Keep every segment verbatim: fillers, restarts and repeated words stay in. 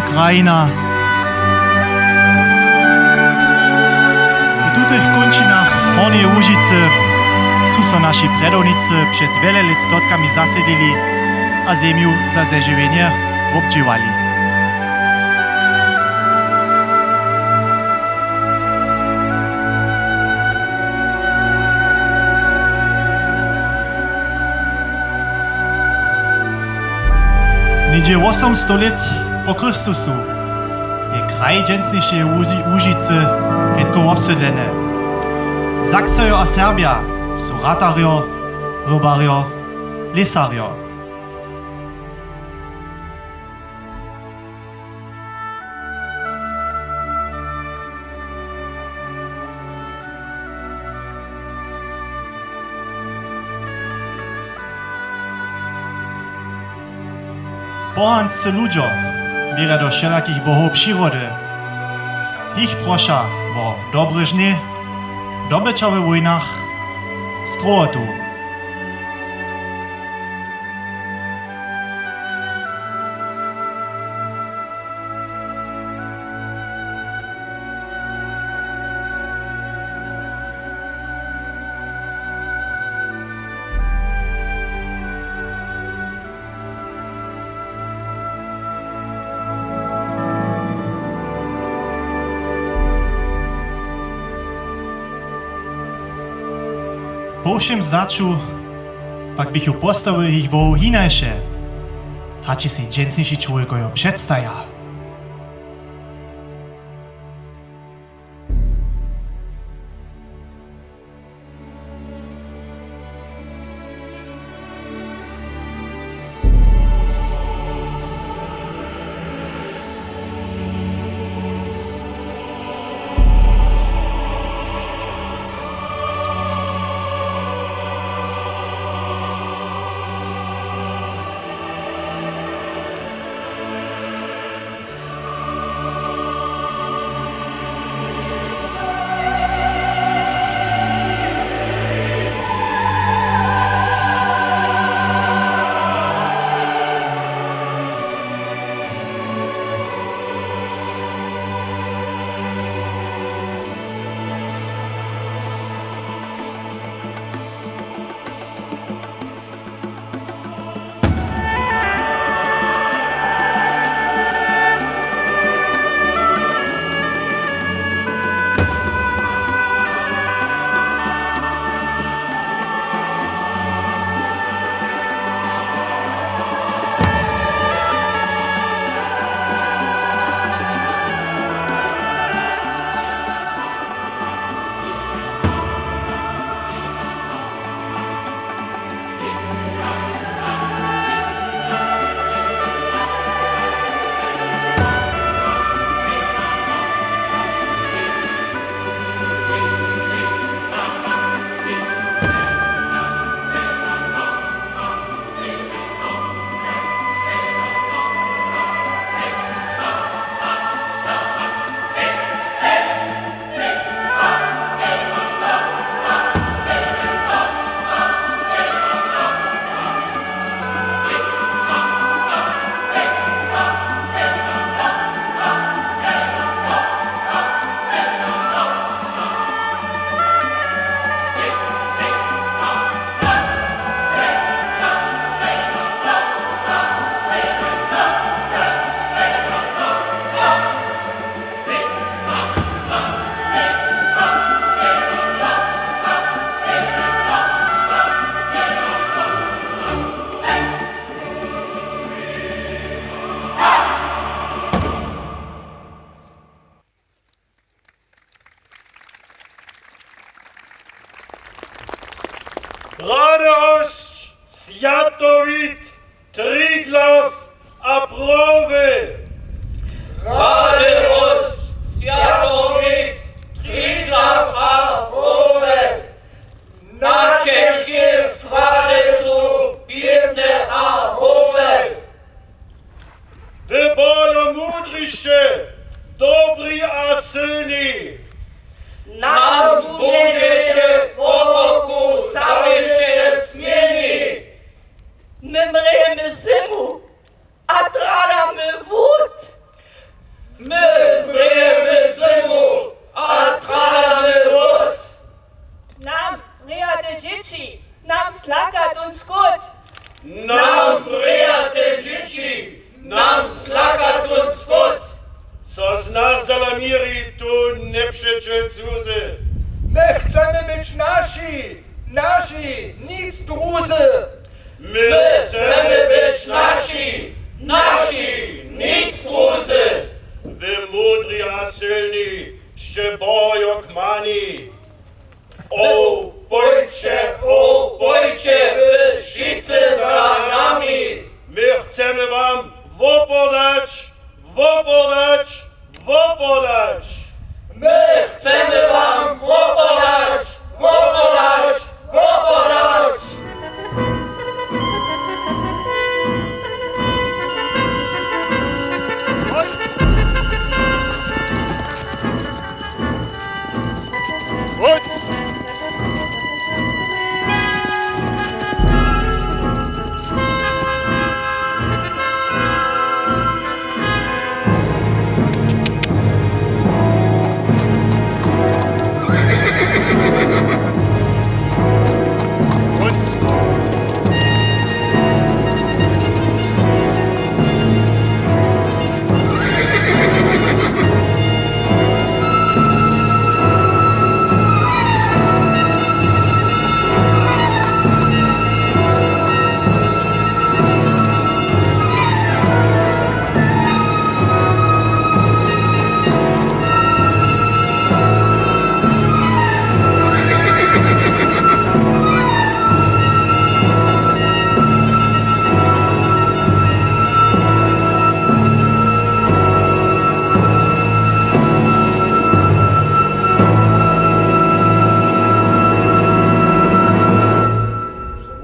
Krajina. W tutych kónčinach Hornjeje Łužicy su so naši prjedownicy před wjele lětstotkami zasydlili a zemju za zežiwjenje wobdźěłali. Něhdźe wosomsto lět po Chrystusu je kraj dźensnišeje Łuži-, Łužicy nětko wobsydleny. Saksojo a Serbja su ratarjo, rybarjo, lěsarjo. Pohanscy ludźo wěrja do wšelakich bohow přirody. Jich proša wo dobry žnjej, dobyća we wójnach, strowotu. Po wšěm zdaću pak běchu postawy jich bohow hinaše, hač sej dźensniši čłowjekojo předstaja. Radosć, Swjatowit, Triglaw a Prowy. Radosć, Swjatowit, Triglaw a Prowy. Naše wšě stwary su bědne a hołe. Wy bojo mudrišće, dobri a sylni. Nam budźeće po woku zawěsće směni. My mrejemy zimu a tradamy wód. My mrějemy zymu a tradamy hród. Nam mrěja te dźěći, nam slaka tón skót. Nam mrěja te dźěći, nam slaka tón skót. Co z nas dala měri tón njepřećel cuzy? My chcemy być naši, naši, nic druzy. My chcemy być naši, naši, nic druzy. Wy mudri a sylni sće Boho kmani. O, pójće, o, pójće, wy wšitcy za nami. My chcemy wam wopodać, wopodać, wopodać. My chcemy wam wopodać, wopodać, wopodać.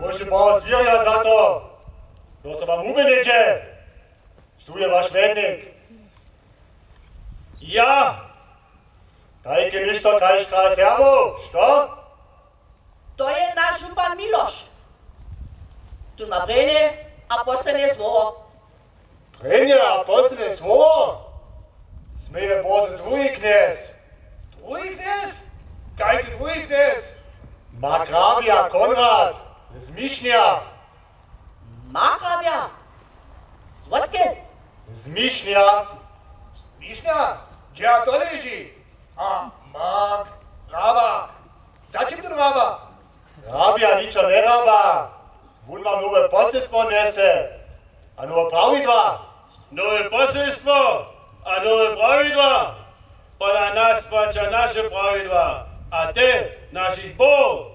Móže Bohu zwěrja za to, to so wam hubje nědźe. Štó je waš wjednik? Ja! Tajke něšto kaž kraj Serbow, što? To je naš župan Miloš. Tón ma prěnje a poslednje słowo. Prěnje a poslednje słowo? Směje bórze druhi knjez. Druhi knjez? Kajki druhi knjez? Mark hrabja Konrad z Mišnja. Mark hrabja? Wotke? Z Mišnja. Z Mišnja? Hdźe to leži? A Mark hraba. Za čim tón hraba? Hrabja ničo njehraba. Wón wam nowe posylstwo njese. A nowe prawidła. Nowe posylstwo a nowe prawidła. Pola nas płaća naše prawidła a te našich bohow.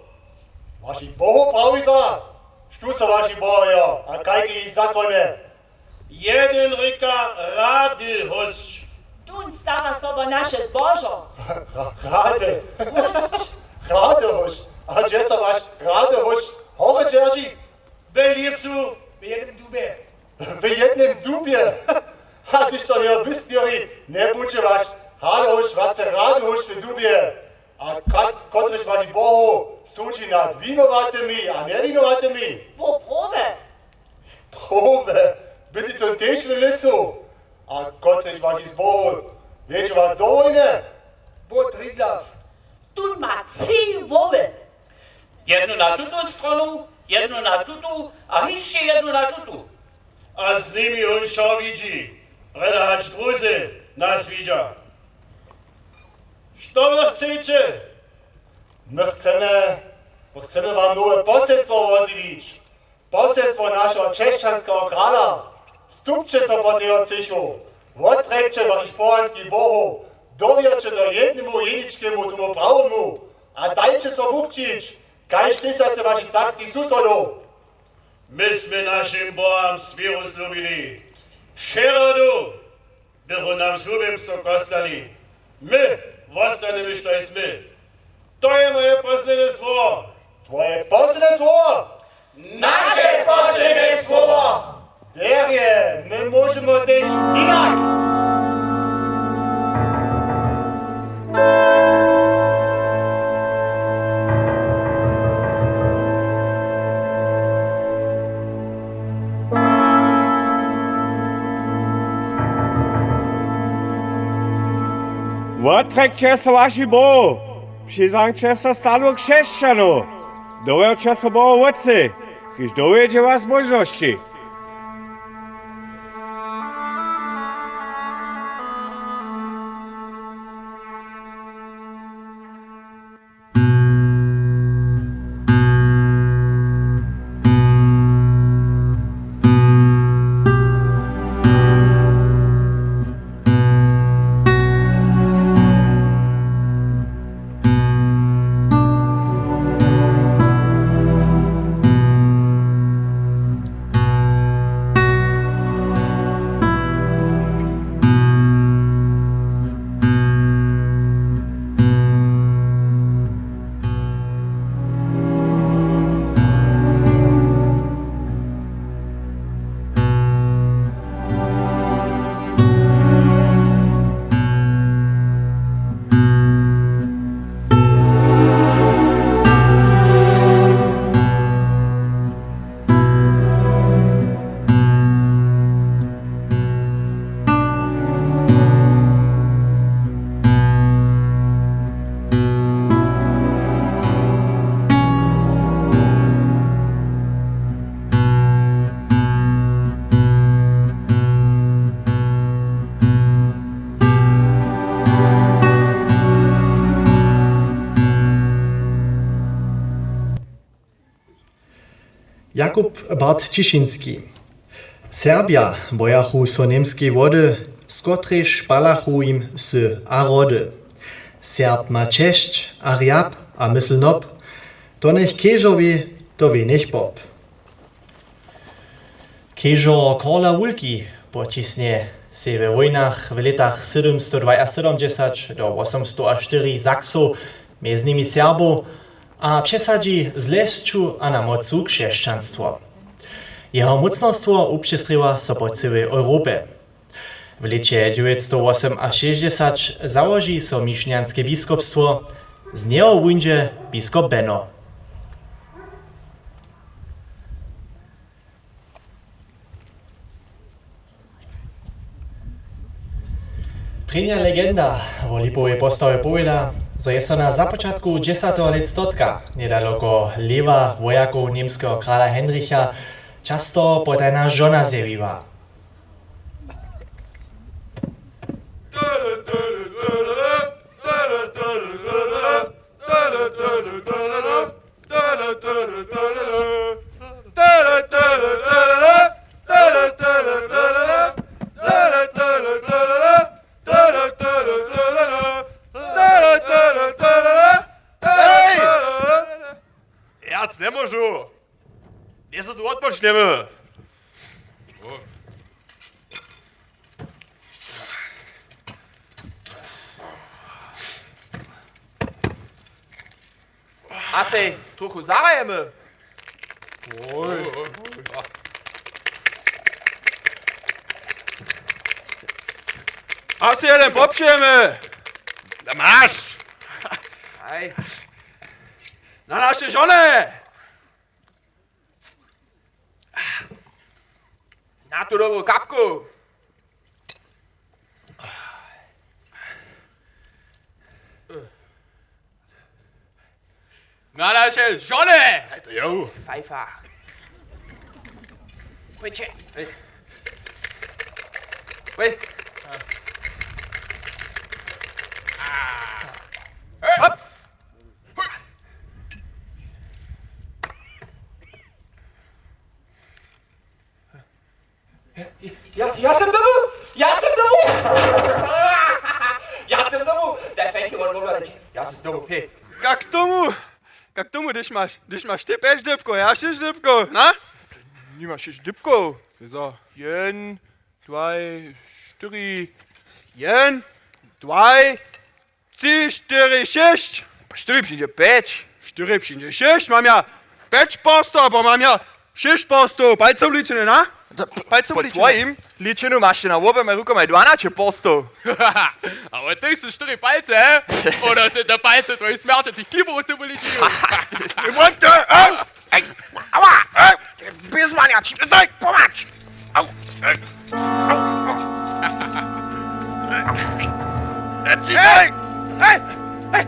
Wašich bohow prawidła? Štó su waši bohojo a kajke jich zakonje? Jedyn rěka: rady hósć. Tón stara so wo naše zbožo. Ra-, rady. Hósć. Rady hósć. A hdźe so waš rady hósć hory dźerži? We lěsu. W jednym dubje. W jednym dubje? A hdyž to njeje bistwěri, njebudźe waš rady hósć wjace rady hósć w dubje. A kat-, kotryž waši bohow sudźi nad winowatymi a njewinowatymi? Wo prowe. Prowe, bydli tón tež w lěsu? A kotryž waši z bohow wjedźe was do wojny? Wo Tridlaw. Tón ma tři woły. Jednu na tutu stronu, jednu na tutu a hišće jednu na tutu. A z nimi wón wšo widźi, prjedy hač druzy nas widźa. Što wy chceće? My chcemy, my chcemy wam nowe posylstwo wozjewić. Posylstwo našeho křesćanskeho krala. Stupće so po teho třěchu, wotrjekće wašich pohanskich bohow, dowěrće to jednemu jeničkemu, tomu prawomu, a dajće so wukřćić, kaž tysjace wašich sakskich susodow. My smy našim boham swěru slubili. Wšerodu běchu nam z hubjemstwo kostali. My wostanemy, štož smy. To je moje posledne słowo. Twoje posledne słowo? Naše posledne słowo! Derje, my móžemy tež hinak. Wotrjekće so wašich bohow, přizańće so stanu křesćanow, dowjerće so Bohu Wótcej, kiž dowjedźe was k móžnosći. Jakub Bart-Ćišinski. Serbja bojachu so němskej wody, z kotrejž palachu jim sy a rody. Serb ma česć a rjap a mysl nop, to njech kežo wě, to wě njech pop. Kežo Korla Wulki poćisnje sej we wójnach w lětach sydomstow dwajasydomdźesat do wosomstowaštyri Saksow, mjez nimi Serbow, a přesadźi z lesću a na mocu křesćanstwo. Jeho mócnostwo wupřestrěwa so po cyłej Europje. W lěće dźewjećstowwosomašěsćdźesat załoži so mišnjanske biskopstwo, z njeho wuńdźe biskop Beno. Prěnja legenda wo Lipowej postawje powěda, zo je so na započatku dźesateho lětstotka njedaloko Lěwa wojakow němskeho krala Henricha často potajna žona zjewiła. Ej! Wjac njemóžu! Dnjesa tu wotpočnjemy! A sej trochu zahrajemy. A sej jeden popijemy. Da maš. Aj. Na naše žony. Na tu dobru kapku. Na naše žony! Hej, to jo. Fajfa. Chódź. Hej. Hej. Hop. Ja, ja sam dobu! Ja sam dobu! Ja sam dobu! Daj fejki, on móhł dać. Ja sam dobu, hej. Kak tomu, kak tomu, hdyž maš, hdyž maš ty pjeć dypkow, ja šěsć dypkow, na? Nimaš šěsć dypkow. Za jen, dwaj, štyri, jen, dwaj, tři, štyri, šěsć. Pa štyri přińdźe pjeć. Štyri přińdźe šěsć, mam ja pjeć posto, abo mam ja šěsć posto. Palcem ličene, na? Palcem po ličene. Twojim ličenju maš ty na woběmaj rukomaj dwanaće posto. A wot tych su štyri palce, he? Ono su to palce twojich smjerćatych klipow symbolizuje. Ty młody, e! Ej, aua! Ej, ty bizmanja, ći zdaj pomać! Au! Ej, au! Ej, Hej! Hej! Hej!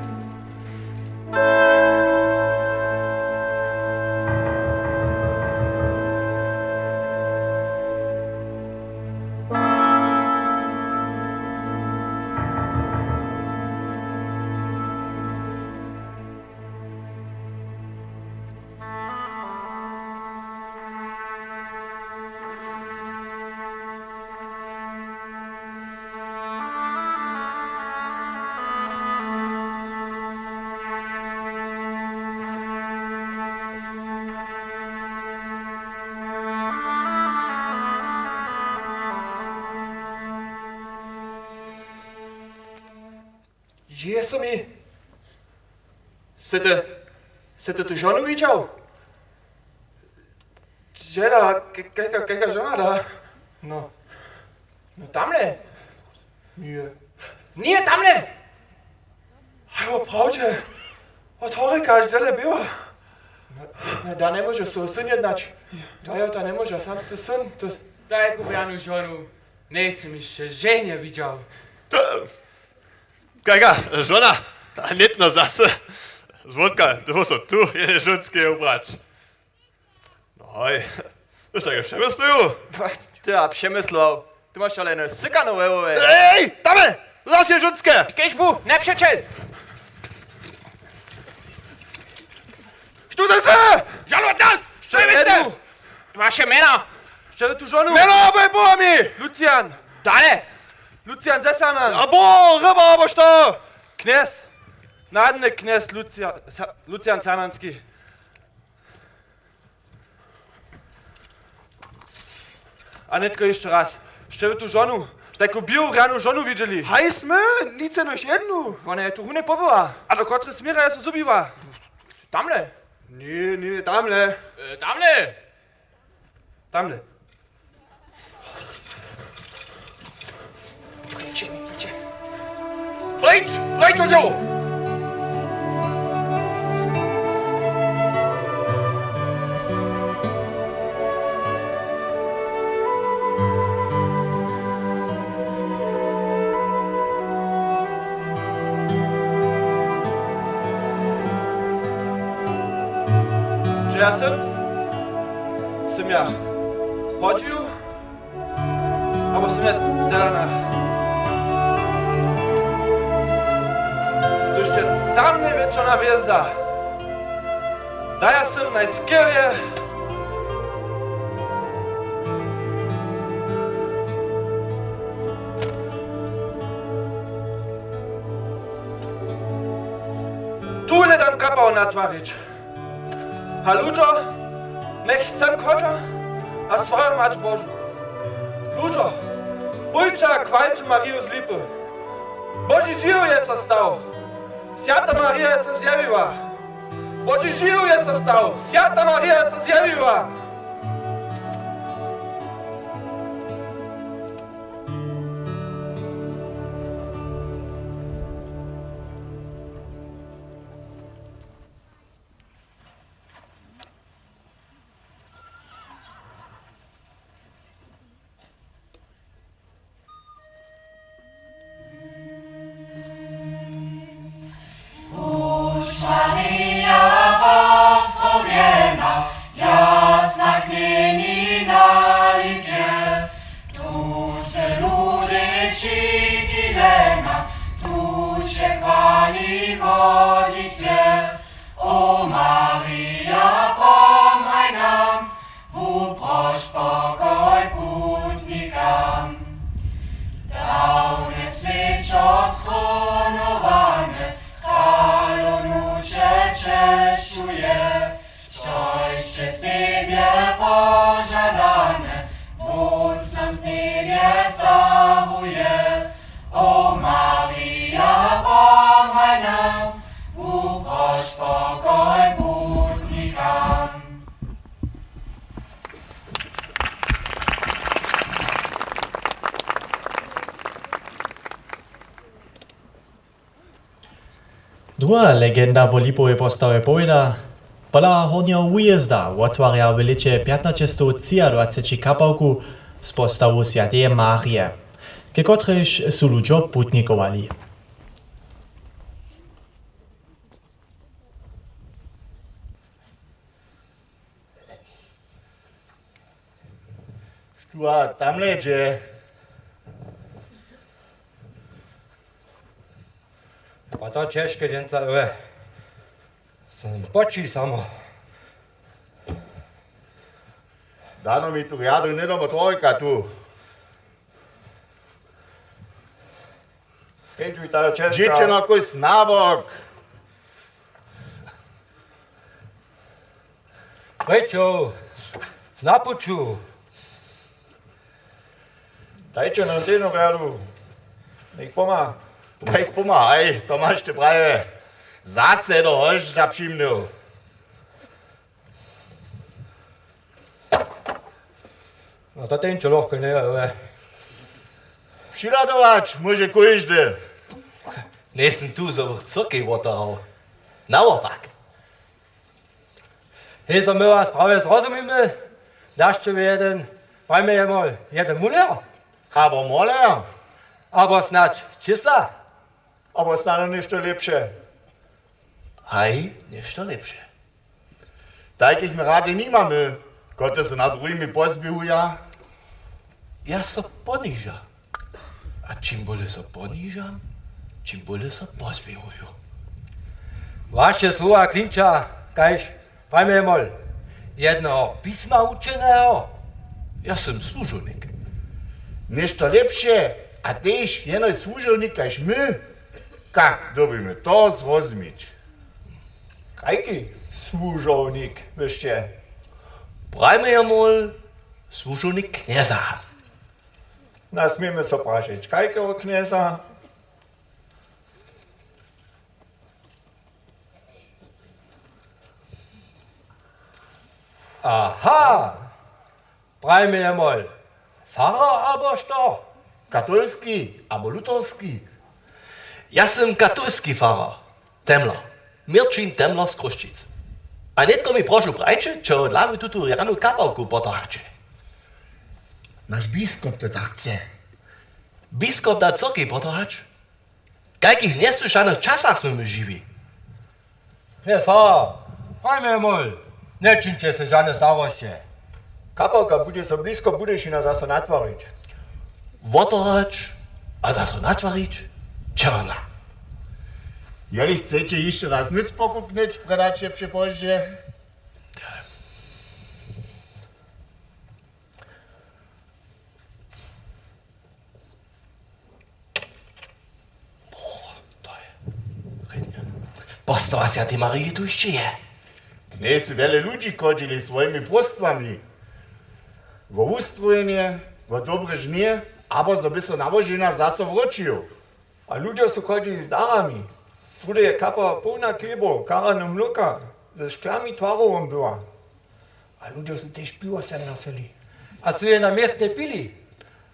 Jesu mi. Sy ty, sy ty tu žonu widźał? Dźeda, ke-, kajka, kajka žona da? No. No tamle. Nije. Nije tamle! Haj, woprawdźe. Wot horjeka až dele běła. No, no, da njemóže so syn jednać. Da jo, da njemóže, sam sy syn. To... Tajku rjanu žonu njejsym hišće ženje widźał. Kajka, žona, a nětno zase. Zwonka, dołho so tu, je žónske ubrać. No hoj, to tak přemysluju. Ty a přemyslował. Ty maš ale jeno sykano we hłowy. Ej, damy! Zase je žónske! Kež bu, njepřećel! Što to se? Žal od nas! Što je, wěste? Waše mjena! Što je tu žonu? Mjena, abo je Boha mi! Lucian! Dale! Lucian ze Sanan! Abo ryba, abo što? Knjez! Nadny knjez Lucia-, Sa-, Lucian Sananski. A nětko hišće raz. Sće wy tu žonu, tajku běłu rjanu žonu widźeli? Haj smy, nic jenož jednu. Wona je tu runje pobyła. A do kotreho směra je so zhubiła? Tamle. Ně, ně, tamle. E, tamle. Tamle. Preč, preč, preč, ode mnje! Hdźe ja sym? Sym ja hodźił? Abo sym ja telana? Hdyž je tamle wječorna hwězda, da ja sym najskerje. Tu hnydam kapał natwarić. A ludźo, njech chcem chodźa a sławja mać Božu. Ludźo, pójće a chwalće Mariju z Lipy. Boži žiwy je so stał. Swjata Marija je so zjawiła. Boži žiwy je so stał. Swjata Marija je so zjawiła. Budź, Marija, pozdrowjena, jasna knjeni na Lipje. Tu sy ludy přidźělena, tu će chwali Hodźitwje. O Marija, pomhaj nam, wuproš pokoj putnikam. Dawne swěćo skronowane, kralownu će česćuje, štož će z tebje požadane, wón nam z njebjes daruje. O Marija, pomhaj nam, wuproš pokoj putnikam. Druha legenda wo Lipowej postawje powěda, pola Hornjeho wujězda wotwarja w lěće pjatnaće stow třiadwaceći kapałku z postawu swjateje Marije, ke kotrejž su ludźo putnikowali. Tu a tamle dźe. A to ćežke dźensa, ewe. Sym poći samo. Dano mi tu rjadu, njedom od horika tu. Dźeće na kóž nabok. Prečo? Na puću. Dajće nam tenu rjadu. Njech pomha. Njech pomha, haj, to maš ty praje. Zase do hoždźa přimnył. No to teńče lochko njeje, ale přihladować móže kóždy. Njejsym tu, zo bych cyrkej wotarał. Nawopak. Hej, zo my was prawje zrozumimy, dašće wě jeden, prajmy jemu jeden muler? Abo moler? Abo snadź čisla? Abo snano něšto lěpše. Haj, něšto lěpše. Tajkich my rady nimamy, kotrež so nad druhimi pozběhuja. Ja so ponižam. A čim bóle so ponižam, čim bóle so pozběhuju. Waše słowa klinča kaž, prajmy jemol, jedneho pisma wučeneho. Ja sym słužownik. Něšto lěpše a tež jenož słužownik kaž my. Kak dyrbimy to zrozumić? Kajki słužownik byšće? Prajmy jemol, słužownik knjeza. Nasmějemy so prašeć kajkeho knjeza? Aha! Prajmy jemol, farar abo što? Katolski abo luterski? Ja sym katolski farar, Temler, Měrćin Temler z Chrósćic. A nětko mi prošu prajće, čehodla wy tutu rjanu kapałku potohaće? Naš biskop to tak chce. Biskop da cyrkej potohać? W kajkich njesłyšanych časach smy my žiwi? Knjez farar, prajmy jemol, nječińće sej žane starosće. Kapałka budźe so blisko Budyšina zaso natwarić. Wotarać a zaso natwarić? Černa. Jeli chceće hišće raz nic pokupnyć, predaće při pozdźe. Postawa swjatej Marije tu hišće je. Knjez su wjele ludźi chodźili swojimi próstwami. Wo wustrowjenje, wo dobre žnje, abo zo by so nałožena zaso wróćił. A ludźo su chodźili z darami. Druhdy je kapała połna chlěbow, karany mloka, ze šklami twarow won była. A ludźo su tež piwo sem nosyli. A su je na městnje pili.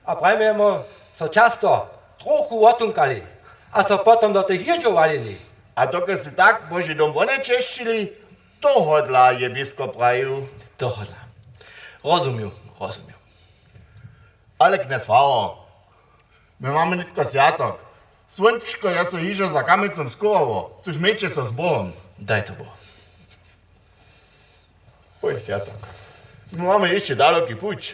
A prajmy jemu, so často trochu wotunkali. A so potom do tych jědźow walili. A dokelž su tak Boži dom wone česćili, tohodla je biskop prajił. Tohodla. Rozumju, rozumju. Ale knjez farar, my mamy nětko swjatok. Słónčko je so hižo za kamjencom schowało, tuž mějće so z Bohom. Daj to Boh. Oj, swjatok. My mamy hišće daloki puć.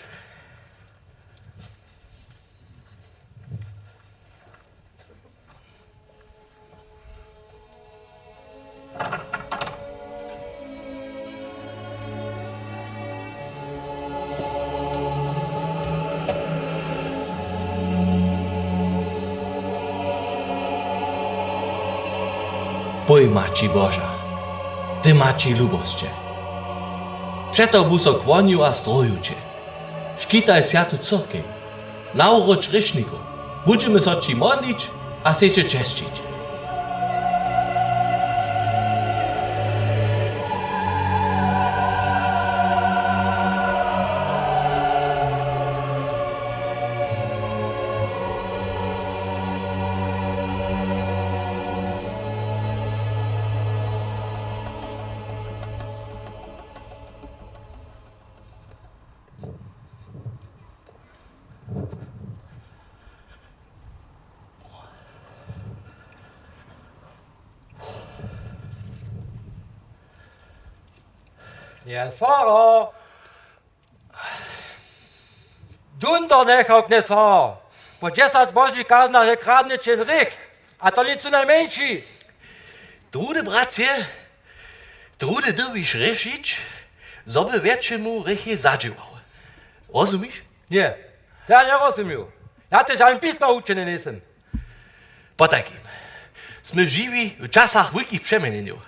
Poj, Maći Boža, ty Maći lubosće, před tobu so kłonju a stroju će. Škitaj swjatu cyrkej. Nawróć hrěšnikow, budźemy so ći modlić a sej će česćić. Knjez farar. Dunder njechaw, knjez farar. Po dźesać božich kaznach je kradnje će hrěch, a to něčo najmjeńši. Druhdy, bratře, druhdy dyrbiš rěšić, zo by wjetšemu hrěchej zadźěłał. Rozumiš? Ně, to ja njerozumił. Ja tež ani pisma wučeny njejsym. Potajkim, smy žiwi w časach wulkich přeměnjenjow.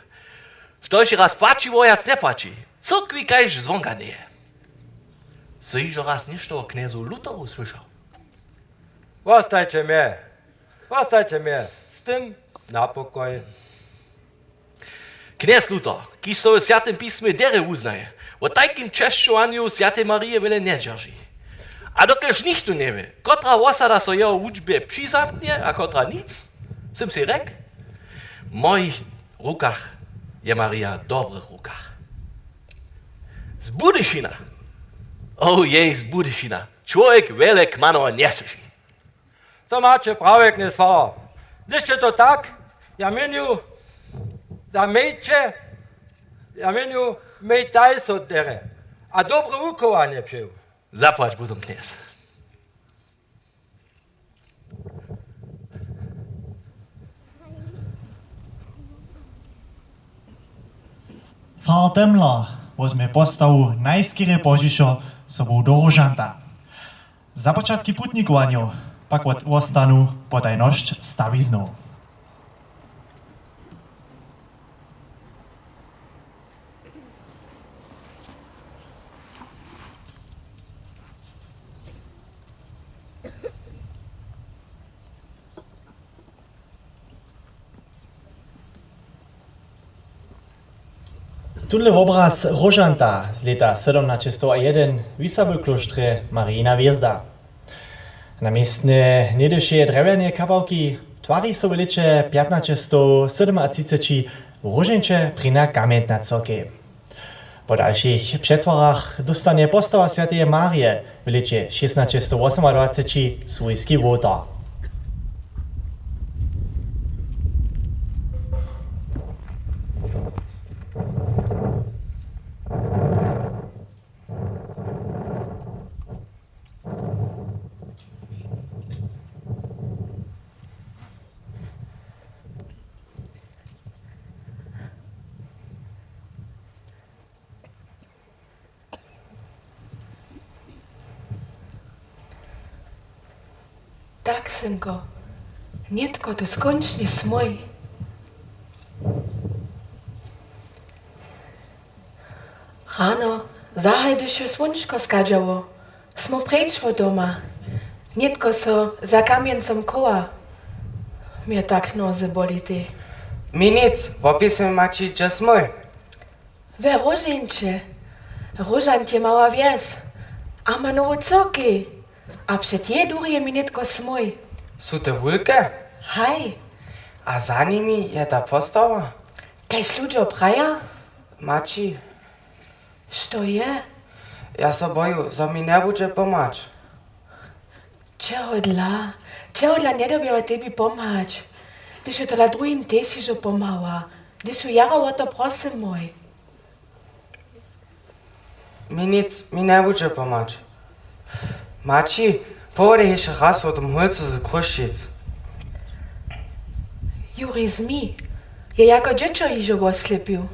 Štož je raz płaćiło, wjac njepłaći. Cyrkwi kaž zwonka njeje. Sy hižo raz něšto wo knjezu Lutheru słyšał? Wostajće mje, wostajće mje z tym na pokoj. Knjez Luther, kiž so w Swjatym pismje derje wuznaje, wo tajkim česćowanju swjatej Marije wjele njedźerži. A dokelž nichtó njewě, kotra wosada so jeho wučbje přizamknje a kotra nic, sym sej rjekł: W mojich rukach je Marija w dobrych rukach. Z Budyšina! O jej, z Budyšina! Čłowjek wjele kmanoho njesłyši. To maće prawje, knjez farar. Hdyž je to tak, ja měnju, da mějće, ja měnju, mějtaj so derje a dobre wuchowanje přeju. Zapłać potom, knjez. Farar Temmler wozmje postawu najskerje pozdźišo sobu do Róžanta. Započatki putnikowanjow pak wot-, wostanu podajnosć stawiznow. Tónle wobraz Róžanta z lěta sydomnaćestow a jedyn wisa w klóštrje Marijina hwězda. Na městnje něhdyšeje drjewjane kapałki twari so w lěće pjatnaćestow sydomatřiceći w Róžeńće prěnja kamjentna cyrkej. Po dalšich přetwarach dóstanje postawa swjateje Marje w lěće šěstnaćestowwosomadwaceći swójski wołtar. Tak, synko, nětko ty skónčnje smój. Rano, zahajdźeše słónčko schadźało, smy preč wot doma. Nětko so za kamjencom chowa. Mje tak noze bolitej. Mi nic, wopisujmy maći, hdźe smój. We Róžeńće. Róžant je mała wjes. A ma nowu cyrkej. A před jeje durje mi nětko smój. Su te wulke? Haj. A za nimi je ta postawa? Kaž ludźo praja? Maći. Što je? Ja so boju, zo mi njebudźe pomhać. Čehodla? Čehodla njedobjała tebi pomhać? Hdyž jo tola druhim tež hižo pomhała, hdyž ju jara wo to prosymoj. Mi nic, mi njebudźe pomhać. Maći, powědaj hišće raz wo tym hólcu z Chrósćic. Juri Zmij je jako dźěćo hižo woslěpił.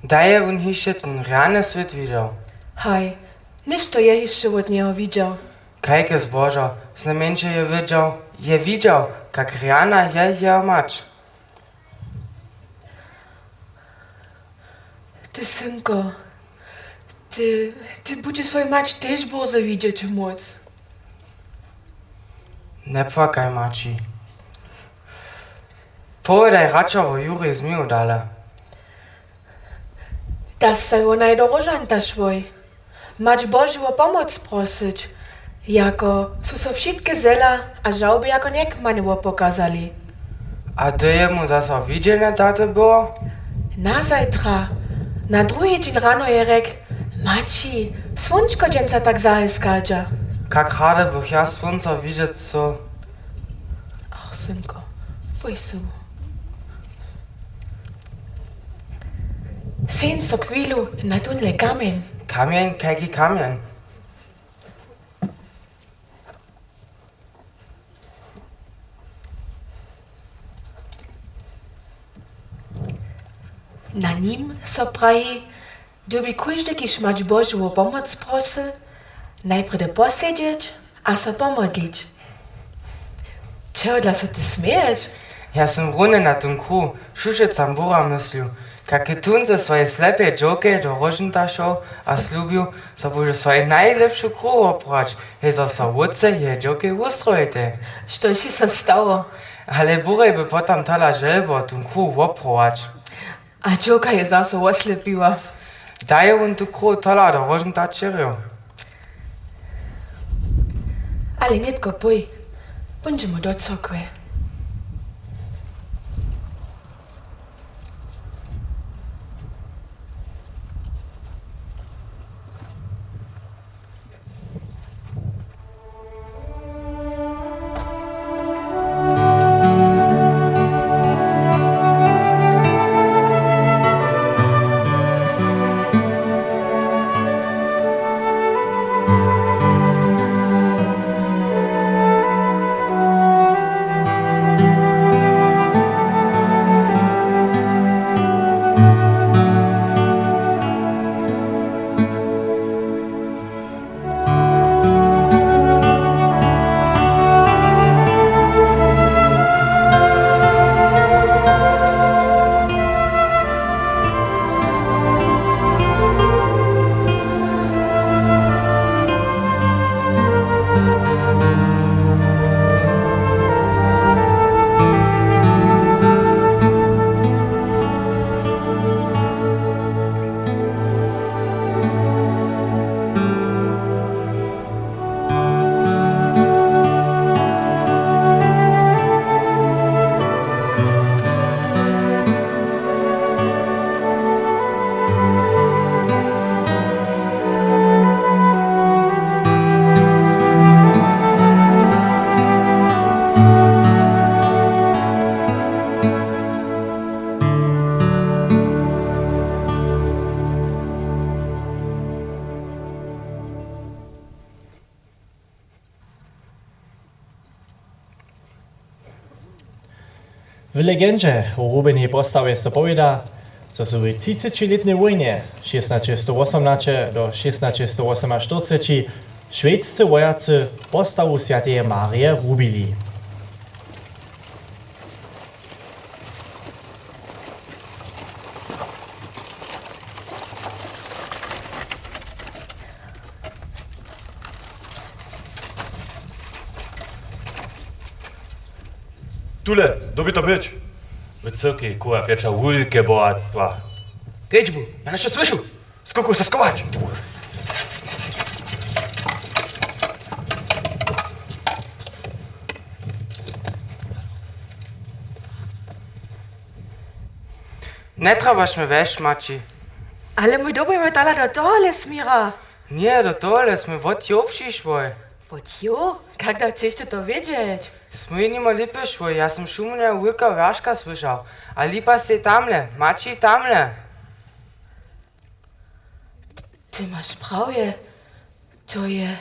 Daj je wón hišće ten rjany swět widźał? Haj, něšto je hišće wot njeho widźał. Kajke zbožo, znajmjeńše je widźał, je widźał, kak rjana je jeho mać. Ty, synko, ty, ty budźe swoju mać tež bórze widźeć móc. Njepłakaj, maći. Powědaj radšo wo Juri Zmiju dale. Da staj wonaj do Róžanta šłoj. Mać Božu wo pomoc prosyć, jako su so wšitke zela a žałby jako njekmany wopokazali. A hdy je mu zaso widźenje date było? Nazajtra. Na druhi dźeń rano je rjekł: Maći, słónčko dźensa tak zahe schadźa. Kak rady bych ja słónco widźeć chcył. Ach, synko, pój sobu. Seń so chwilu na tónle kamjeń. Kamjeń? Kajki kamjeń? Na nim so praji, dyrbi kóždy, kiž mać Božu pomoc prosy, najprjedy posedźeć a so pomodlić. Čehodla so ty směješ? Ja sym runje na tym kruhu Šušecam Bura myslił, kak je tón ze swojej slepej dźowkej do Róženta šoł a slubju, zo budźe swojej najlěpšu kruhu woprować, hej zo so wótcej jeje dźowkej wustrojitej. Štož je so stało? Ale Burej by potom tola želbo tón kruhu woprować. A dźowka je zaso woslepiła. Da je wón tu kruhu tola do Róženta ćěrił. Ale nětko pój, póńdźemy do cyrkwje. W legendźe wo Rubjenej postawje so powěda, zo su w třicećilětnej wójnje šěsnaće sto wosomnaće do šěsnaće sto wosomaštyrceći šwejscy wojacy postawu swjateje Marje rubili. Tule, dyrbi to być. W cyrkwi chowja pjeća wulke bohatstwa. Kedźbu, ja něšto słyšu. Skókł se schować! Njetrjebaš mje wjesć, Maći. Ale mój, dyrbimy tola do tohole směra. Ně, do tohole smy wot jow přišłoj. Wot jow? Kak da chceš ty to wědźeć? Smy nimo lipy šłoj, ja sym šumnje wulkeho wjaška słyšał. A lipa sej tamle, Maći, tamle. Ty maš prawje, to je,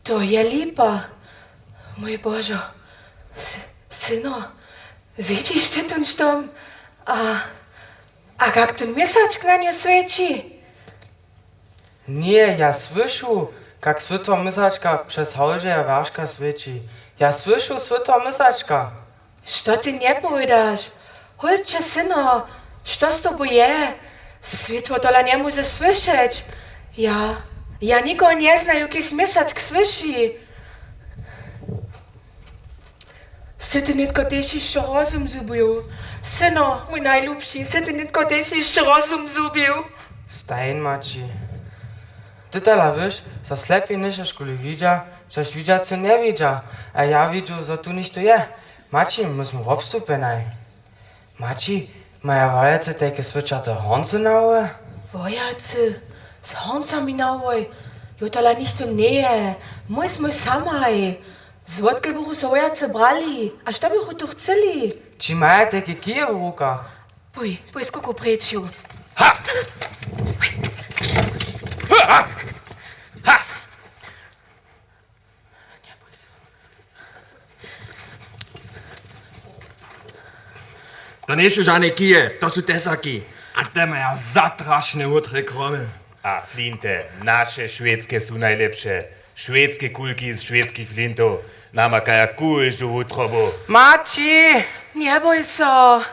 to je lipa. Mój Božo, sy-, syno, widźiš ty tón štom? A, a kak tón měsačk na nju swěći? Ně, ja słyšu, kak swětło měsačka přez hałdźeje wjaška swěći. Ja słyšu swětło měsačka. Što ty njepowědaš? Holče, syno, što z tobu je? Swětło tola njemóže słyšeć. Ja, ja nikoho njeznaju, kiž měsack słyši. Sy ty nětko tež hišće rozum zhubił? Syno, mój najlubši, sy ty nětko tež hišće rozum zhubił? Stajn, Maći. Ty tola wiš, zo slepi něšto škuli widźa, štož widźacy njewidźa, a ja widźu, zo tu něšto je. Maći, my smy wobstupjenaj. Maći, maja wojacy tajke swěčate horncy na hłowje? Wojacy? Z horncami na hłowje? Jo, tola něšto njeje. Mój smy samaj. Zwotkel buchu so wojacy brali? A što buchu tu chcyli? Ći maja tajke kije w rukach? Pój, pój, skókł preč ju. Ha! Ha! Ha! To njejsu žane kije, to su tesaki. A Te maja zatrašne wótre kromy. A flinty, naše šwedske su najlěpše. Šwedske kulki z šwedskich flintow namakaja kóždu wutrobu. Maći! Njebój so!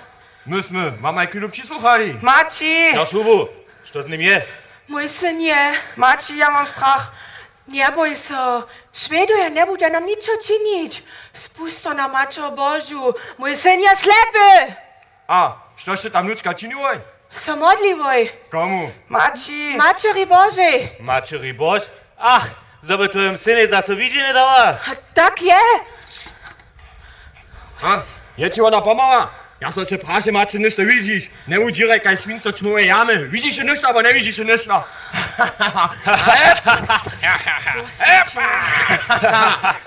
My smy mamaj chwilu přisłuchali. Maći! Prošu, što z nim je? Mój syn je. Maći, ja mam strach. Njebój so. Šwedoja njebudźa nam ničo činić. Spusto na Maćo Božu. Mój syn je slepy! A što sće tam wnučka činiłoj? So modliłoj. Komu? Maći. Maćeri Božej. Maćeri Bož? Ach, zo by twojemu synej zaso widźenje dała? A tak je. A, je ći wona pomhała? Ja so će prašem, a ći něšto widźiš? Njewudźěraj kaž swinco čmowe jamy. Widźiš něšto, abo njewidźiš něšto?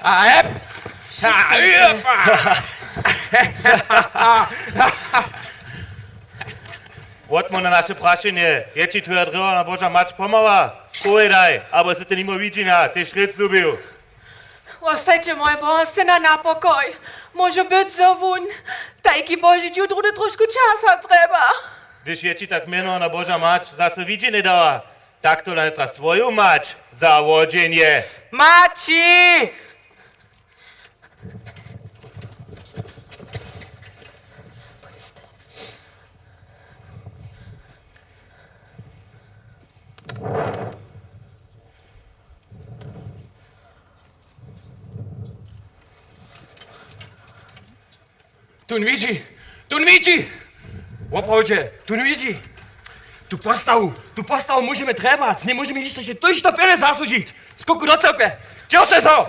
A hep! Wotmołw na naše prašenje, je ći twoja drjewjana Boža mać pomhała? Powědaj, abo sy ty nimo widźenja tež rěc zhubił. Wostajće mojego syna na pokoj. Móže być, zo wón tajki požić jutru, hdy trošku časa trjeba. Hdyž je ći tak mjenowana Boža mać zaso widźenje dała, tak to hnajtra swoju mać za wodźenje. Maći! Tón widźi! Tón widźi! Woprawdźe, tón widźi! Tu postawu, tu postawu móžemy trjebac, njemóžemy hišće hišće tójšto pjenjez zasłužić! Skoku do cyłpje! Dźěłte so!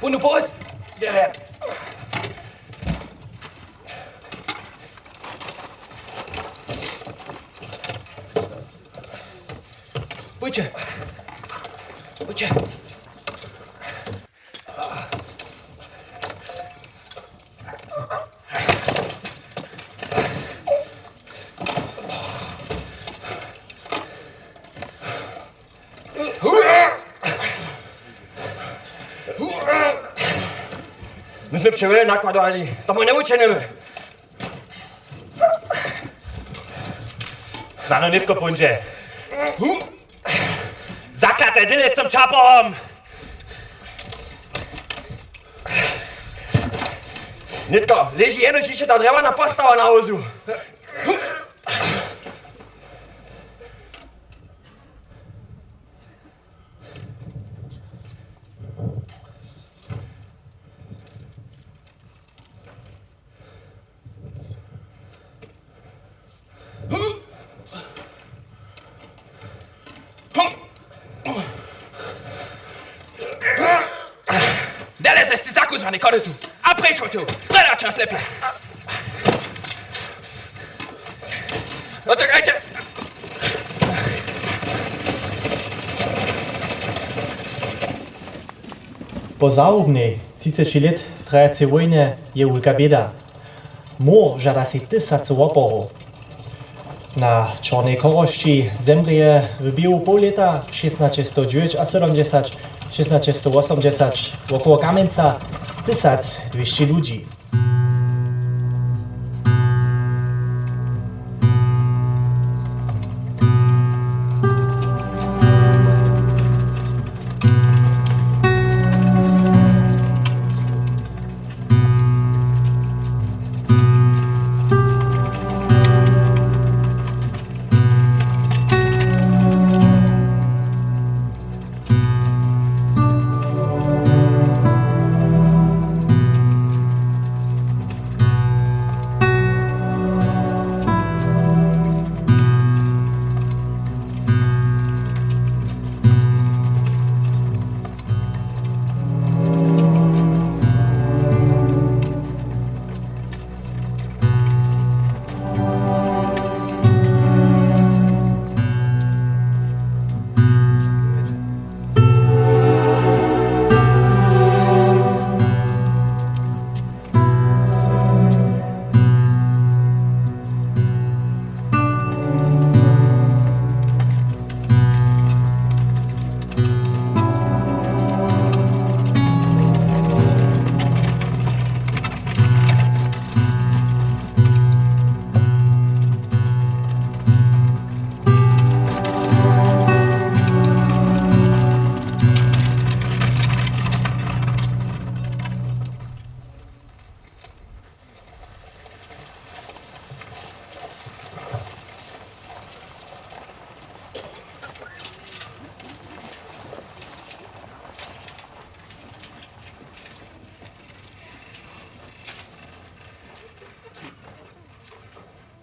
Pónu pos! Pójće! Pójće! My smy přewjele nakładowali, to my njewučinimy. Snano nětko póńdźe. Zaklate dyle z tym čaporom! Nětko, leži jenož hišće ta drjewjana postawa na wozu. Dele zesci zakuzłany korytu a preč wot tu. Hledaće nas lěpje. No čekajće. Po zahubnej třiceći lět trajacej wójnje je wulka běda. Mór žada sej tysacy woporow. Na Čornej Chorosći zemrěje w běhu poł lěta šěsnaće sto dźewjećasydomdźesać, šěsnaće sto wosomdźesać wokoło Kamjenca tysac dwěsći ludźi.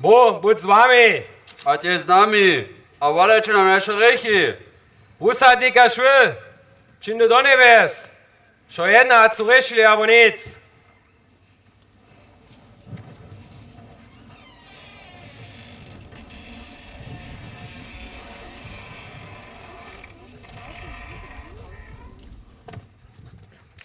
Bóh budź z wami. A tež z nami. A wodajće nam naše hrěchi. Wusadnika šły, přińdu do njebjes. Wšo jedna, hač su hrěšili abo nic.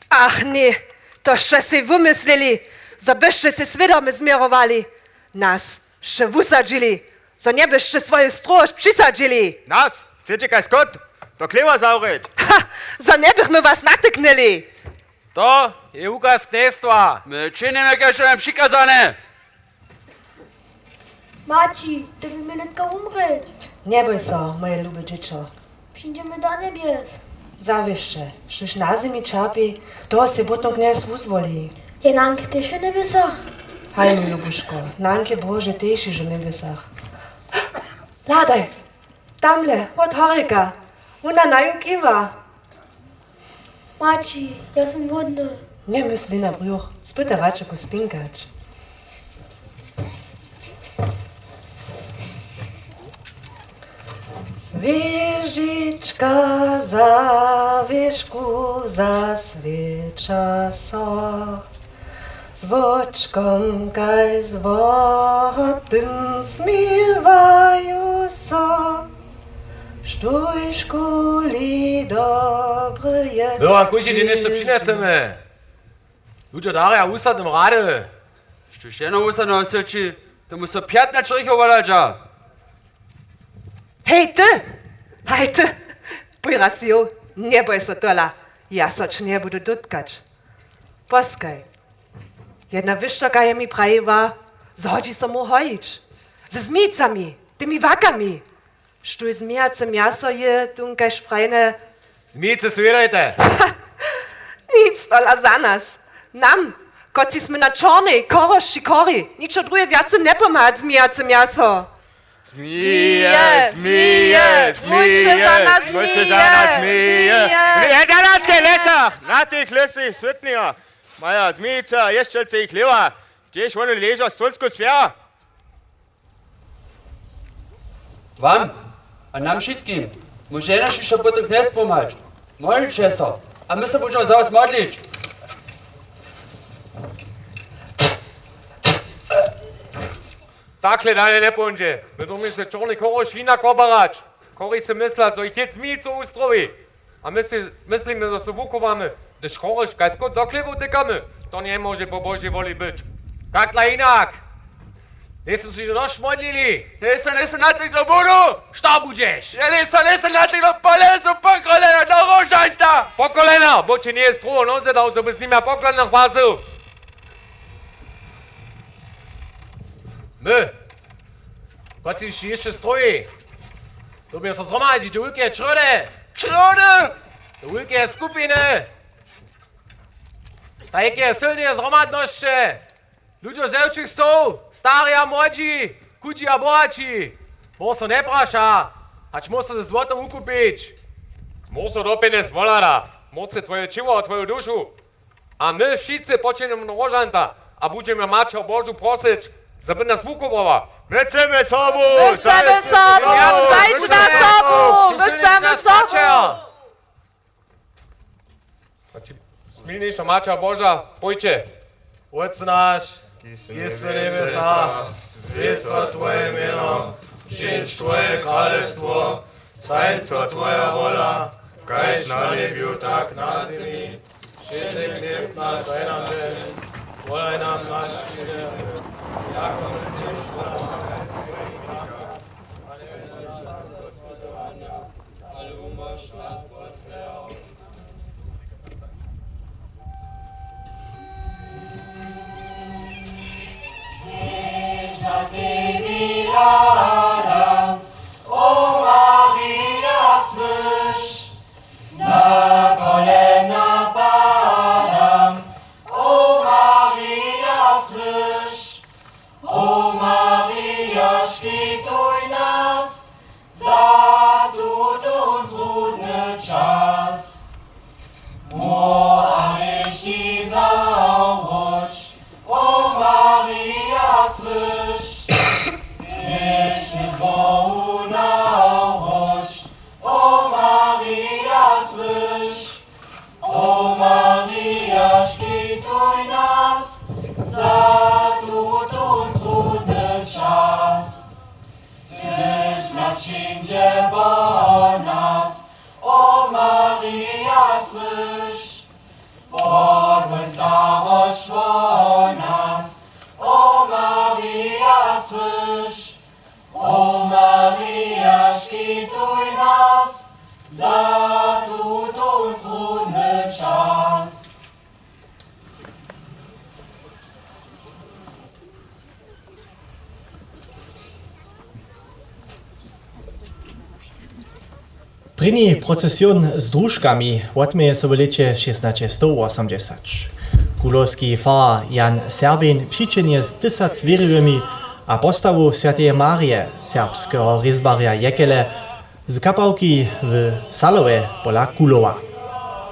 Ach ně, to sće sej wumyslili, zo byšće sej swědomy změrowali. Nas sće wusadźili, zo njebyšće swoju stróž přisadźili. Nas? Chceće kaž skot do chlěwa zawrěć? Ha! Zo njebychmy was natyknyli. To je wukaz knjejstwa. My činimy, kaž je nam přikazane. Maći, ty by měł nětka wumrěć. Njebój so, moje lube dźěćo. Přińdźemy do njebjes. Zawěsće, štóž na zemi ćerpi, toho sej potom knjez wuzwoli. Je nank tež w njebjesach? Haj, mój lubuško, nank je Bože tež hižo w njebjesach. Hladaj, tamle, wot horjeka, wona naju kiwa. Maći, ja sym hłódny. Njemysli na brjuch, spytaj radšo ku spinkać. Wěžička za wěžku zaswěća so, z wočkom kaž złotym směwaju so. Štóž kuli dobry je. My wam kóždy dźeń něšto přinjesemy. Ludźo darja wusadnym rady. Štóž jeno wusadneho syći, tomu so pjatnaće hrěchow wohladźa. Hej ty! Haj ty! Pój raz jo, njebój so tola, ja so će njebudu dótkać. Poskaj. Jedna wyšćerka je mi prajiła, zo hodźi so mór hojić. Ze zmijcami, tymi wakami. Štóž zmijace mjaso je, tón kaž prajne. Zmijcy swědajte. Nic tola za nas. Nam, kotřiž smy na čornej chorošći chori, ničo druhe wjace njepomha jak zmijace mjaso. Zmije, zmije, zmije, mójće za nas, mójće za nas, zmije. Zmije. W Jadranskich lěsach, na tych lěsach swětneho, maja zmijica ješćelce jich lěwa, hdźež wone leža słónsko sfera. Wam a nam wšitkim móže jenož hišće potom knjez pomhać. Modlće so, a my so budźemy za was modlić. Takle dalje njepóńdźe. My dyrimy se čorny choroš hinak wobarać. Chori sy mysla, zo jich jěc zmijicu ustrowi. A my sy myslimy, zo su wuchowamy, hdyž choroš kaž skót do chlěbow tykamy. To njemóže po Božej woli być. Kak dla hinak? Njejsmy so hižo dosć modlili. Njejsmy, njejsmy na tych do budu. Što budźeš? Ja njejsmy, njejsmy na tych do polezu, po kolena do róžańca. Po kolena, bo će njeje strowo noze dał, zo by z nima po kolenach łazył. My, kotřiž hišće stoji, dyrbimy so zhromadźić do wulkeje črjódy. Črjódy? Do wulkeje skupiny. Tajkeje sylneje zhromadnosće. Ludźo ze wšěch soł, stari a młodźi, chudźi a bohaći. Mór so njepraša, hač mór so ze złotom wukupić. Mór so do pjenjez wohlada, mór chce twoje ćěło a twoju dušu. A my wšitcy poćehnjemy do róžanta a budźemy Maćer Božu prosyć, zo by nas wuchowała. My chcemy sobu! My chcemy sobu! Zajdź na sobu! My chcemy sobu! Smilniša Maćer Boža, pójće. Wótče naš, kiž sy w njebjesach, swjeć so twoje mjeno, přińdź twoje kralestwo, stań so twoja wola, kaž na njebju, tak na zemi. Wšědny chlěb naš daj nam dźens, wolaj nam naše winy, jako my tež wolamy swojim winnikam, a njewjedź nas do spytowanja, ale wumóž nas wot złeho. Knježe, tebi hladam, o Marija, słyš, na kolena padam, o Marija, słyš. O Marija, škituj nas za tutón zrudny čas. Mór a hrěši zawróć, o Marija, słyš. Hrěšnych Bohu nawróć, o Marija, słyš. O Marija, škituj nas za tutón zrudny čas. Hdyž smrć přińdźe po nas, o Marija, słyš. Pokłóń, zaroć po nas, o Marija, słyš. O Marija, škituj nas za tutón zrudny čas. Prěni procesion z družkami wotměje so w lěće šěsnaće stow wosomdźesać. Kulowski farar Jan Serbin přićehnje z tysac wěriwymi a postawu swjateje Marje, serbskeho rězbarja Jekele, z kapałki w Salowje pola Kulowa.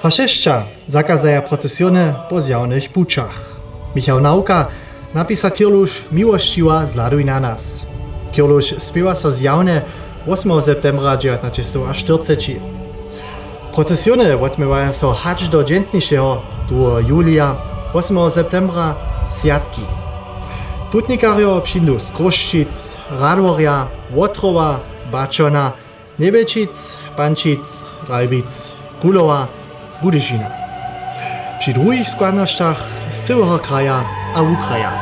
Fašisća zakazaja procesiony po zjawnych pućach. Michał Nawka napisa kěrluš Miłosćiwa, zhladuj na nas. Kěrluš spěwa so zjawnje wosmeho septembra dźewjatnaćestowaštyrceći. Procesiony wotměwaja so hač do dźensnišeho, druheho julija, wosmeho septembra, swjatki. Putnikarjo přińdu z Chrósćic, Radworja, Wotrowa, Baćona, Njebjećic, Pančic, Ralbic, Kulowa, Budyšina. Při druhich składnosćach z cyłeho kraja a wukraja.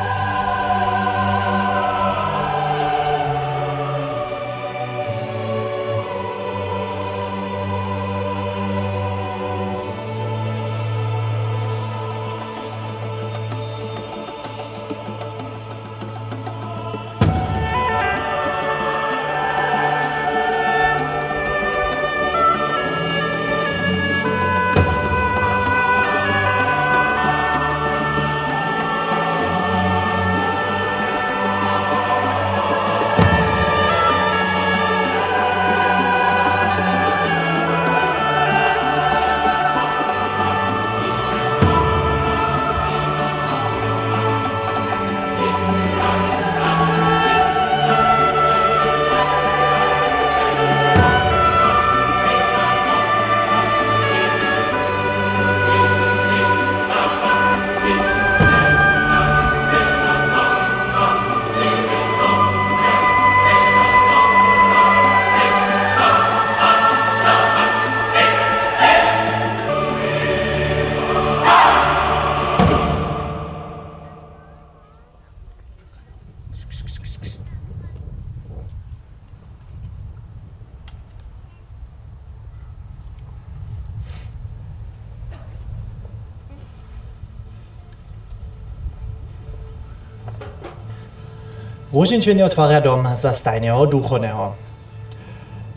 Łužničenjo twarja dom za stajneho duchowneho.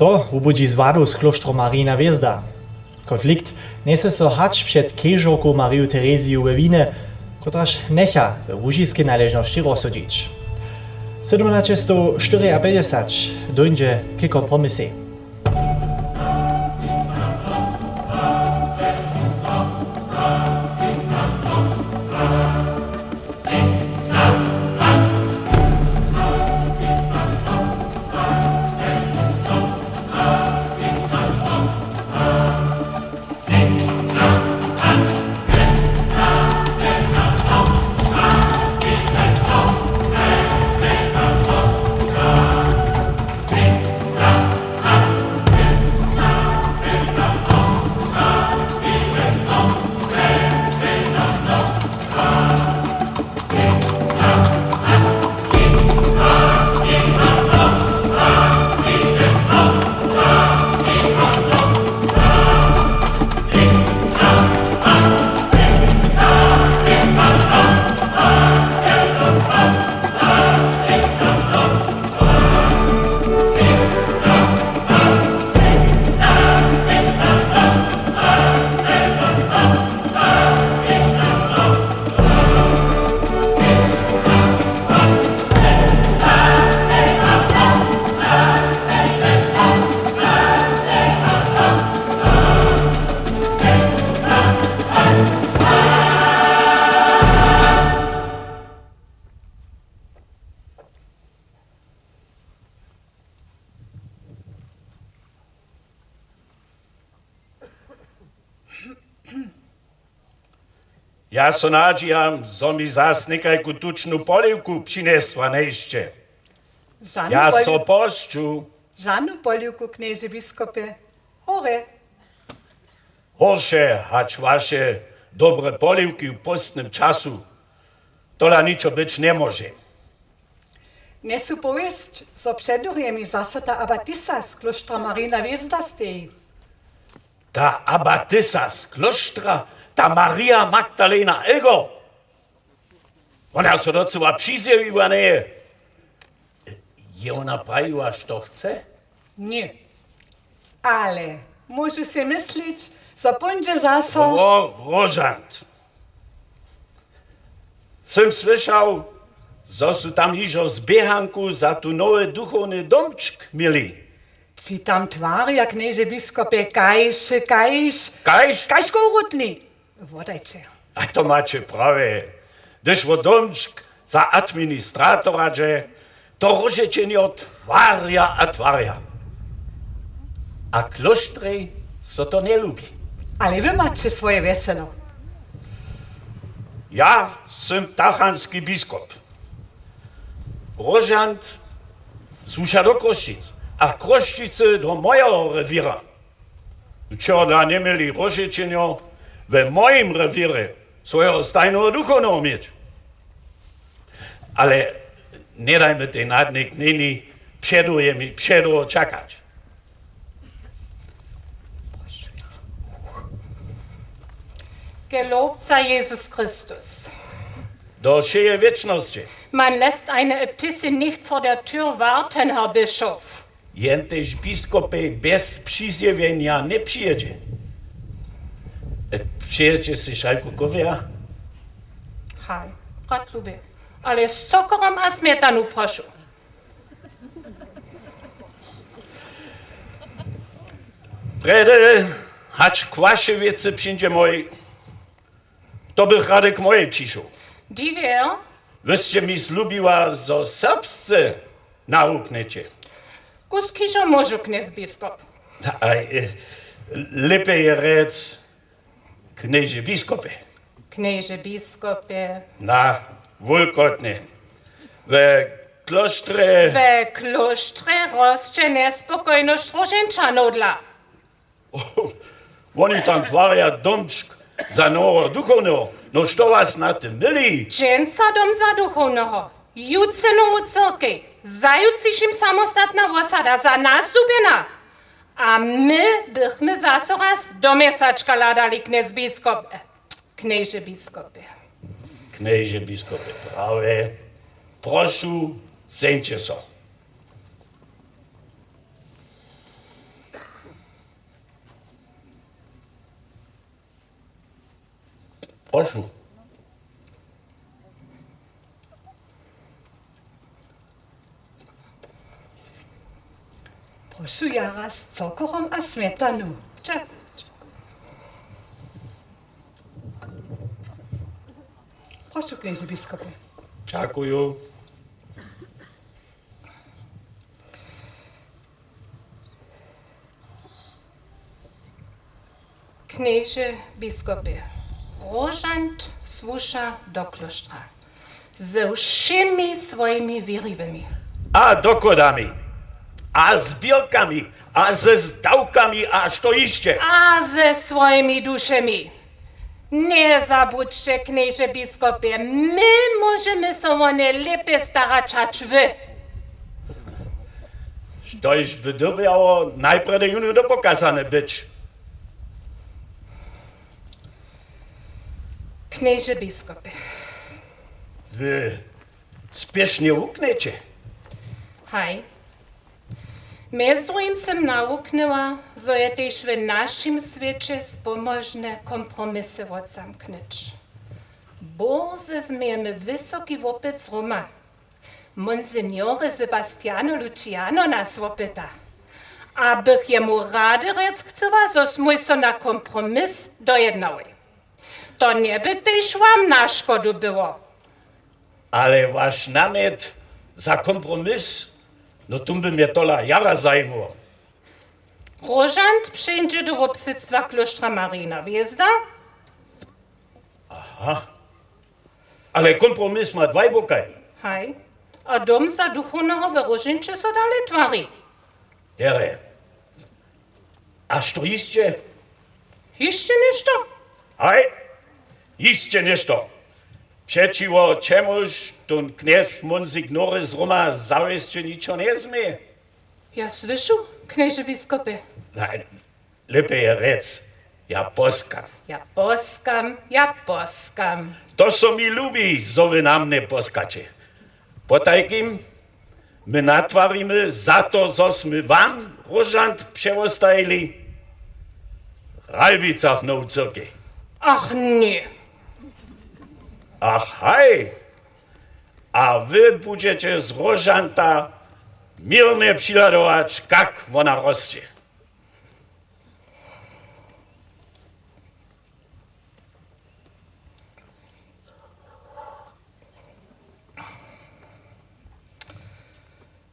To wubudźi zwadu z klóštrom Marijina hwězda. Konflikt njese so hač před kežorku Mariju Tereziju we Wine, kotraž njecha we łužiskej naležnosći rozsudźić. Sydomnaćestowštyriapjećdźesat dóńdźe k kompromisej. Ja so nadźijam, zo mi zas někajku tučnu poliwku přinjesła njejsće. Žanu Ja so poliwku, posću. Žanu poliwku, knježe biskopje. Hore. Horše hač waše dobre poliwki w póstnym času. Tola ničo być njemóže. Njesu powěsć, zo před durjemi zaso ta abatisa z klóštra Marijina hwězda steji. Ta abatisa z klóštra, ta Marija Magdalena Ego. Wona so docyła přizjewiła njeje. Je wona prajiła, što chce? Ně. Ale móžu sej myslić, zo póńdźe zaso. Ro-, Róžant. Sym słyšał, zo su tam hižo zběhanku za tu nowy duchowny domčk měli. Ći tam twarja, knježe biskopje, kaž, kaž, Kaž? Kaž kołrutni. Wodajće. A to maće prawje. Hdyž wo domčk za administratora dźe, to Róžećenjo twarja a twarja. A klóštrej so to njelubi. Ale wy maće swoje wjeselo. Ja sym tachanski biskop. Róžant słuša do Chrósćic, a Chrósćicy do mojeho rewěra. Wčera njeměli Róžećenjo we mojim rewěrje swojeho stajneho duchowneho měć. Ale njedajmy tej nadnej knjeni před durjemi předołho čakać. Gelobca Jesus Christus. Do wšeje wěčnosće. Man lässt eine Äbtissin nicht vor der Tür warten, Herr Bischof. Jen tež biskopej bjez přizjewjenja njepřijedźe. E, přejeće sej šalku kofeja? Haj, rad lubje. Ale z cokorom a smjetanu, prošu. Prjedy, hač k wašej wěcy přińdźe mój, to bych rady k mojej přišoł. Diwje? Wy sće mi zlubiła, zo serbsce nawuknjeće. Kusk hižo móžu, knjez biskop. A, e, lěpje je rjec, knježe biskopje. Knježe biskopje. Na, wulkotnje. We klóštrje. We klóštrje rosće njespokojnosć Róžeńčanow dla. Woni tam twarja domčk za noweho duchowneho. No što was na tym myli? Dźensa dom za duchowneho, jutře nowu cyrkej, zajutřišim samostatna wosada, za nas zhubjena. A my bychmy zaso raz do měsačka hladali, knjez biskop, e, knježe biskopje. Knježe biskopje, prawje. Prošu, Zeńće so. Prošu. Prošu ja raz z cokorom a smjetanu. Prošu, knježe biskopje. Dźakuju. Knježe biskopje, róžant słuša do klóštra ze wšěmi swojimi wěriwymi. A dochodami, a zběrkami, a ze zdawkami, a što hišće? A ze swojimi dušemi. Njezabudźće, knježe biskopje, my móžemy so wo nje lěpje starać hač wy. Štož by dyrbjało najprjedy jónu dopokazane być? Knježe biskopje. Wy spěšnje wuknjeće? Haj. Mjez druhim sym nawuknyła, zo je tež w našim swěće spomóžne kompromisy wotzamknyć. Bórze změjemy wysoki wopyt z Roma. Monsignore Sebastiano Luciano nas wopyta, a bych jemu rady rjec chcyła, zo smój so na kompromis dojednałoj. To njeby tež wam na škodu było. Ale waš namjet za kompromis, no tón by mje tola jara zajimało. Róžant přińdźe do wobsydstwa klóštra Marijina hwězda. Aha. Ale kompromis ma dwaj bokaj. Haj. A dom za duchowneho w Róžeńće so dale twari. Derje. A što hišće? Hišće něšto? Haj, hišće něšto. Přećiwo čemuž tón knjez Monsignore z Roma zawěsće ničo njezměje? Ja słyšu, knježe biskopje. Na, lěpje je rjec, ja poskam. Ja poskam, ja poskam. To so mi lubi, zo wy na mnje poskaće. Potajkim, my natwarimy za to, zo smy wam róžant přewostajili w Ralbicach nowu cyrkej. Ach ně. Ach haj. A wy budźeće z róžanta měrnje přihladować, kak wona rosće.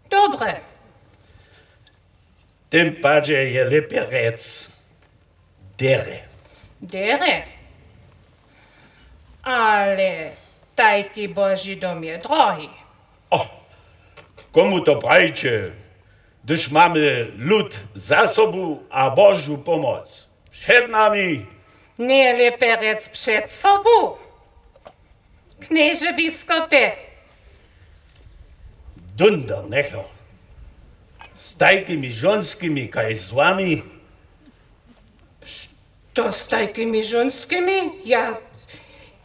Dobre. W tym padźe je lěpje rjec, derje. Derje? Ale tajki Boži dom je drohi. O, komu to prajiće, hdyž mamy lud za sobu a Božu pomoc před nami? Njelěpje rjec před sobu. Knježe biskopje. Dunder njecho. Z tajkimi žonskimi kaž z wami. Što z tajkimi žonskimi? Ja,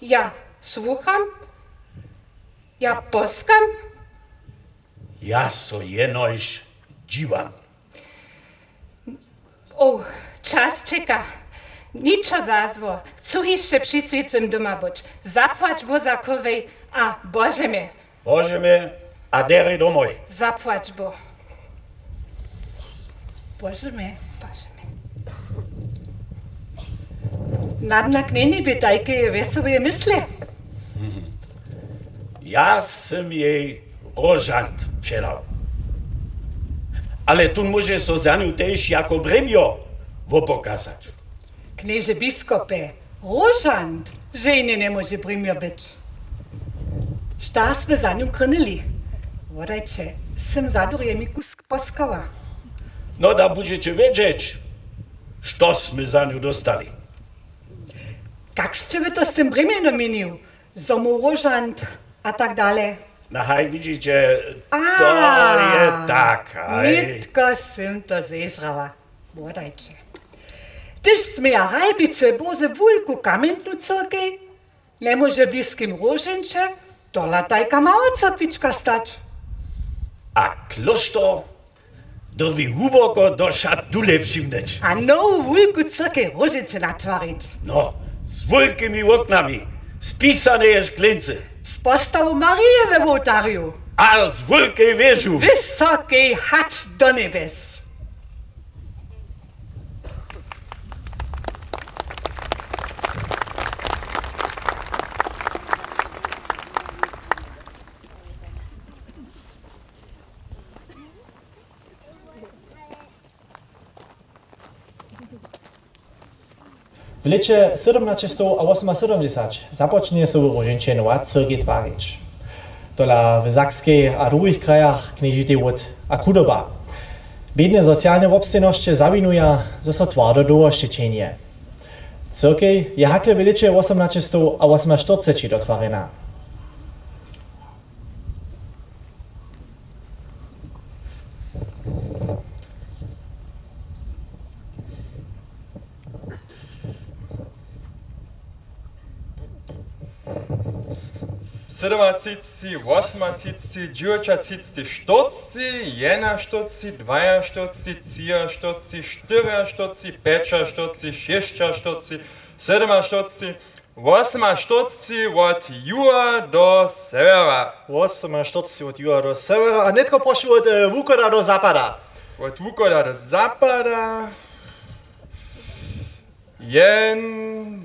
ja słucham. Ja poskam. Ja so jenož dźiwam. O, čas čeka. Ničo za zło. Chcu hišće při swětłym doma być. Zapłać Bóh za chowaj a Bože mje. Bože mje a derje domoj. Zapłać Bóh. Bože mje, Bože mje. Nadnak njeńbě tajkeje wjesołeje mysle. Ja sym jej róžant předał. Ale tón móže so za nju tež jako brěmjo wopokazać. Knježe biskopje, róžant ženje njemóže brěmjo być. Štar smy za nju krynyli. Wodajće, sym zadurje mi kusk poskała. No da budźeće wědźeć, što smy za nju dóstali. Kak sće wy to z tym brěmjenom měnił? Zo móhł róžant a tak dale. No haj, widźiće, to je tak, haj. Nětko sym to zežrała. Wodajće. Hdyž směja Ralbicy bórze wulku kamjentnu cyrkej, njemóže w bliskim Róžeńće tola tajka mała cyrkwička stać. A klóšter dyrbi hłuboko do šatule přiwnyć. A nowu wulku cyrkej róžeńće natwarić. No, z wulkimi woknami, z pisaneje škleńcy. Z postawu Marije we wołtarju. A z wulkej wěžu. Wysokej hač do njebjes. W lěće sydomnaćestowawosomasydomdźesat započnje so w Róžeńće nowa cyrkej twarić. Tola w Sakskej a druhich krajach knježitej hłód a chudoba. Bědne socialne wobstejnosće zawinuja, zo so twardo dołho sće čehnje. Cyrkej je hakle w lěće wosomnaćestowwosomaštyrceći dotwarjena. Sydomatřicci, wosomatřicci, dźewjećatřicci, štyrcci, jedenaštyrcci, dwajaštyrcci, třiaštyrcci, štyriaštyrcci, pjećaštyrcci, šěsćaštyrcci, sydomaštyrcci, wosomaštyrcci wot juga do sewjera. Wosomaštyrcci wot juga do sewjera a nětko prošu wot, e, wuchoda do zapada. Wot wuchoda do zapada. Jen,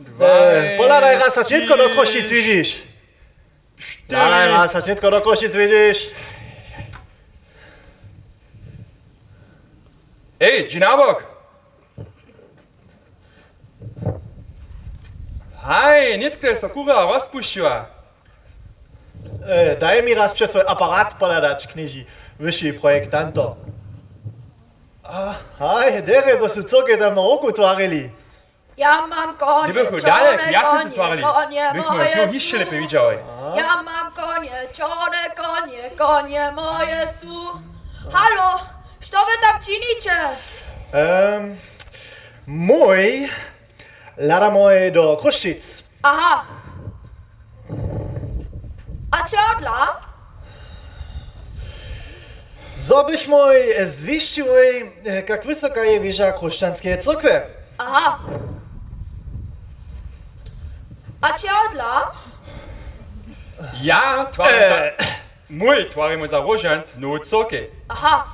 dwaj, e, pohladaj raz a tři, nětko do Chrósćic widźiš. Štyri. Hladaj raz a nětko do Chrósćic widźiš. Ej, dźi na bok. Haj, nětko je so kurjera rozpušćiła. E, daj mi raz přez swój aparat pohladać, knježi, wyši projektanto. A, haj, derje, zo su cyrkej tam na ruku twarili. Ja mam konie, njeběchu dalek, čorne ja sym to konie, twarili. Konie, moje tu hišće su. Lěpje widźałoj. Ja mam konie, čorne konie, konie moje su. Halo, što wy tam činiće? Em, mój, hladamoj do Chrósćic. Aha. A čehodla? Zo bychmoj zwišćiłoj, kak wysoka je wěža chróšćanskeje cyrkwje. Aha. A čehodla? Ja twarim za, e, mój twarimoj za Róžant nowy cyrkej. Aha.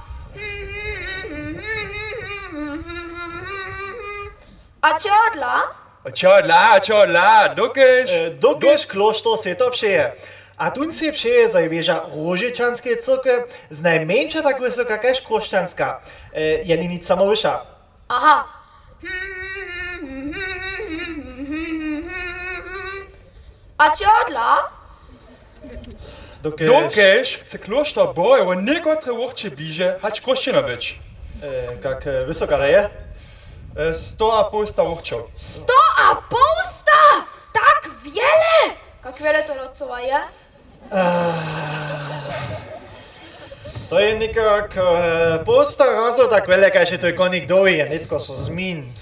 A čehodla? A čehodla, a čehodla, dokelž, e, dokelž klóšter sej to přeje. A tón sej přeje, zo je wěža Róžeńčanskeje cyrkwje znajmjeńša tak wysoka kaž chróšćanska, e, jeli nic samo wyša. Aha. A čehodla? Dokelž, dokelž chce klóšter Bohojewo někotre wurće bliže hač Chrósćinjo być. E, kak, e, wysoka da je? E, sto a połsta wurćow. Sto a połsta? Tak wjele? Kak wjele to docyła je? E, to je někak, e, połsta razow tak wjele, kaž je to konik dołhi, a nětko so zmin.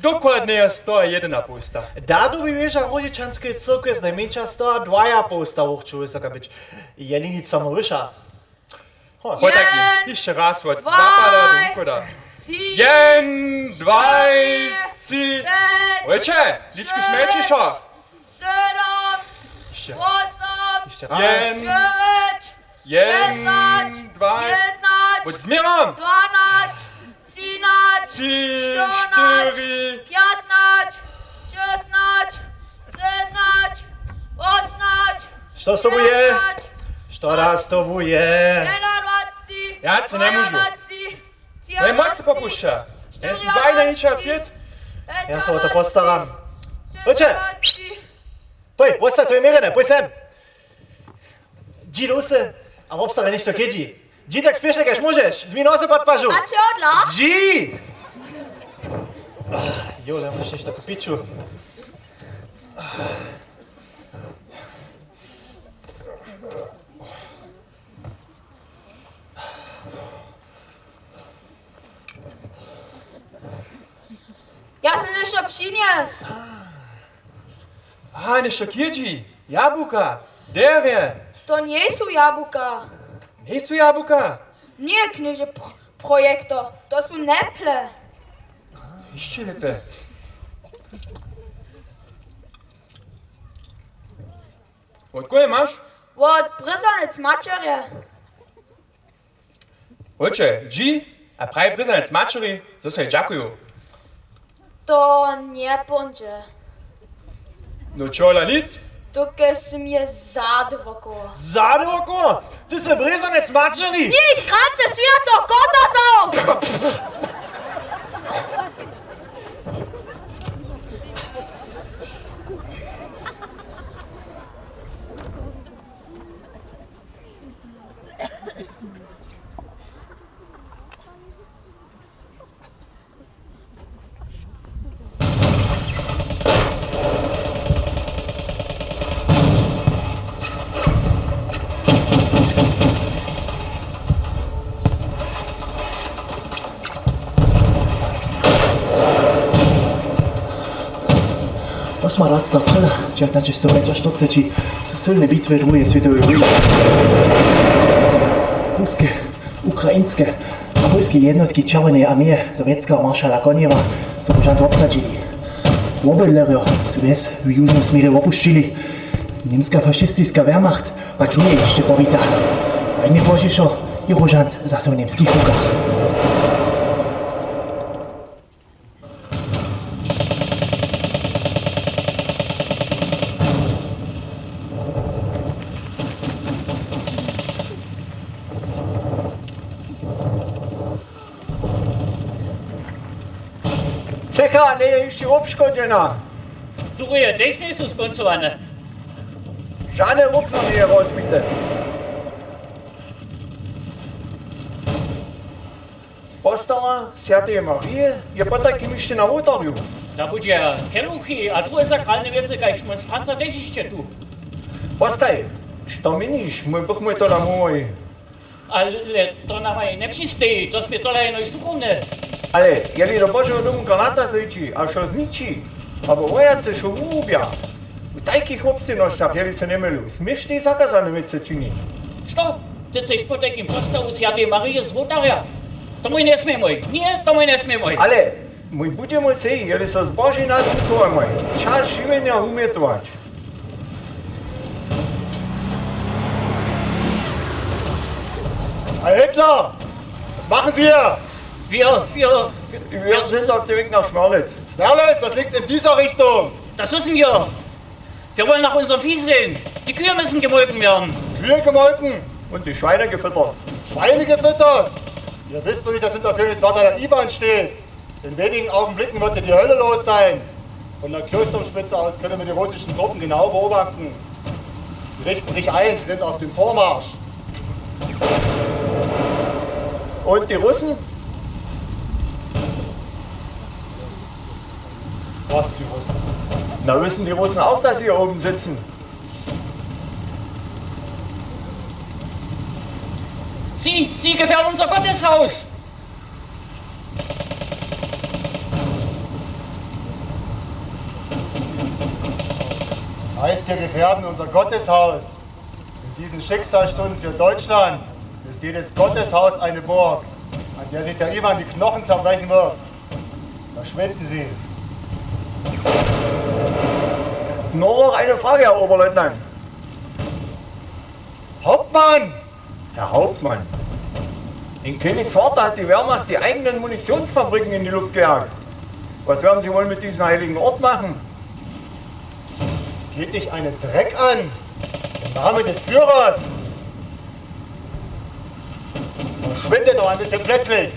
Dokładnje je sto a jedyn a połsta. Da dyrbi wěža Róžeńčanskeje cyrkwje znajmjeńša sto a dwaj a połsta wurćow wysoka być. Jeli nic samo wyša. Ho. Potajkim, hišće raz wot zapada do wuchoda. Jen, dwaj, tři. Wójće, lički šmjećišo. Sydom, hišće, wosom, hišće raz. Jen, dźewjeć, jen, dźesać, dwaj, jednaće, wot změram, dwanaće, třinaće, tři, štyrnaće, štyri, pjatnaće, šestnaće, sedmnaće, wosomnaće. Što z tobu je? Dźewjatnaće, što raz z tobu je? Jedadwaceći, ja se ne móžu. Dwajadwaceći, daj, moc se popušća. Ja sam dwaj na niča třět. Ja se o to postaram. Wójće! Poj, wosta, to je měrjene, poj sem. Dźi do wsy a wobstaraj něšto chědźi. Dźi tak spěšnje, kaž móžeš. Změń nosy pod pažu. A čehodla? Dźi! Jo, ja móžeš něšto k piću. Ja sam něšto přinjesł. A, něšto k jědźi. Jabłuka. Derje. To njejsu jabłuka. Njejsu jabłuka? Ně, knježe pr-, projektor, to su neple. Hišće lěpje. Wot koho maš? Wot brězanec maćerje. Wótče, dźi a praji brězanec maćeri, to so jej dźakuju. To njepóńdźe. No čola nic? Tuke su mje zady wokoło. Zady wokoło? Ty sy brězanec maćeri? Nich, chrancy swijaceho kota so! Wosmadwacetego aprila dźewjatnaće sto pjećaštyrceći su sylne bitwy druheje swětoweje wójny. Ruske, ukrajinske a pólske jednotki Čerwjeneje armije sowjetskeho maršala Konjewa su Róžant wobsadźili. Wobydlerjo su wjes w južnym směrje wopušćili. Němska fašistiska Wehrmacht pak njeje hišće pobita. Tajnje pozdźišo je Róžant zaso w němskich rukach. Střecha njeje hišće wobškodźena. Durje tež njejsu skóncowane. Žane wokno njeje rozbite. Postawa swjateje Marije je potajkim hišće na wołtarju. Da budźe keluchi a druhe sakralne wěcy kaž monstranca tež hišće tu. Poskaj, što měniš? My bychmy to na móhłoj. Ale to namaj njepřisteji, to smě tola jenož duchowne. Ale jeli do Božeho domu granata zrěči a wšo zniči, abo wojacy wšo wuhubja, w tajkich wobstojnosćach, jeli se njemylu, směš tež zakazane wěcy činić. Što? Ty chceš potajkim postawu swjateje Marije z wołtarja? To mój njesměmoj. Ně, to mój njesměmoj. Ale mój budźemoj sej, jeli so zbožej nadruchowamoj, čas žiwjenja wumjetować. Heil Hitler! Was machen Sie hier? Wir, wir, wir sind auf dem Weg nach Schmerlitz. Schmerlitz, das liegt in dieser Richtung. Das wissen wir. Wir wollen nach unserem Vieh sehen. Die Kühe müssen gemolken werden. Kühe gemolken? Und die Schweine gefüttert. Schweine gefüttert? Ihr wisst doch nicht, dass hinter Königswarta der Iwan steht. In wenigen Augenblicken wird hier die Hölle los sein. Von der Kirchturmspitze aus können wir die russischen Truppen genau beobachten. Sie richten sich ein, sie sind auf dem Vormarsch. Und die Russen? Was, die Russen? Na, wissen die Russen auch, dass sie hier oben sitzen? Sie, Sie gefährden unser Gotteshaus! Was heißt hier gefährden unser Gotteshaus? In diesen Schicksalsstunden für Deutschland ist jedes Gotteshaus eine Burg, an der sich der Iwan die Knochen zerbrechen wird. Verschwinden Sie. Nur noch eine Frage, Herr Oberleutnant. Hauptmann! Herr Hauptmann, in Königswarta hat die Wehrmacht die eigenen Munitionsfabriken in die Luft gejagt. Was werden Sie wohl mit diesem heiligen Ort machen? Es geht dich einen Dreck an. Im Namen des Führers. Verschwinde doch ein bisschen plötzlich.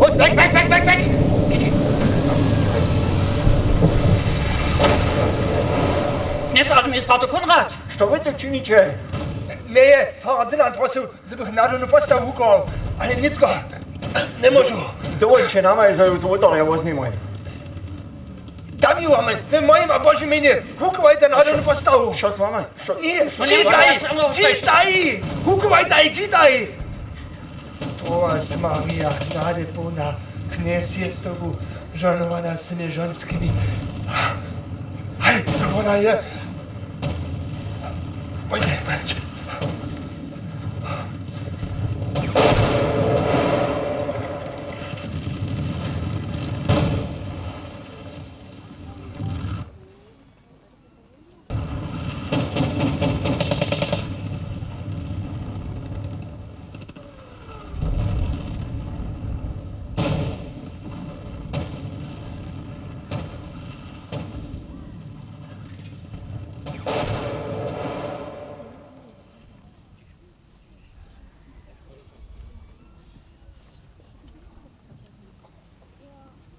Los, weg, weg, weg, weg, weg! Dnes administrator Konrad! Što wy tu činiće? Mje je farar Dylan prosył, z bych na donu postawu wukował, ale nětko, njemóžu. Dołóčće nama, zo ju z wołtarja woznimoj. Dam ju wama, we mojim a Božim mjenje, wukowajtaj na donu postawu. Što z wama? Što? Ně, što z wama? Čitaj, čitaj, wukowajtaj, čitaj. Zdrowaś Marija, nady połna, Knjez je z tobu, žohnowana sy mjez žonskimi. Haj, to Ona je. Pojde, pojde.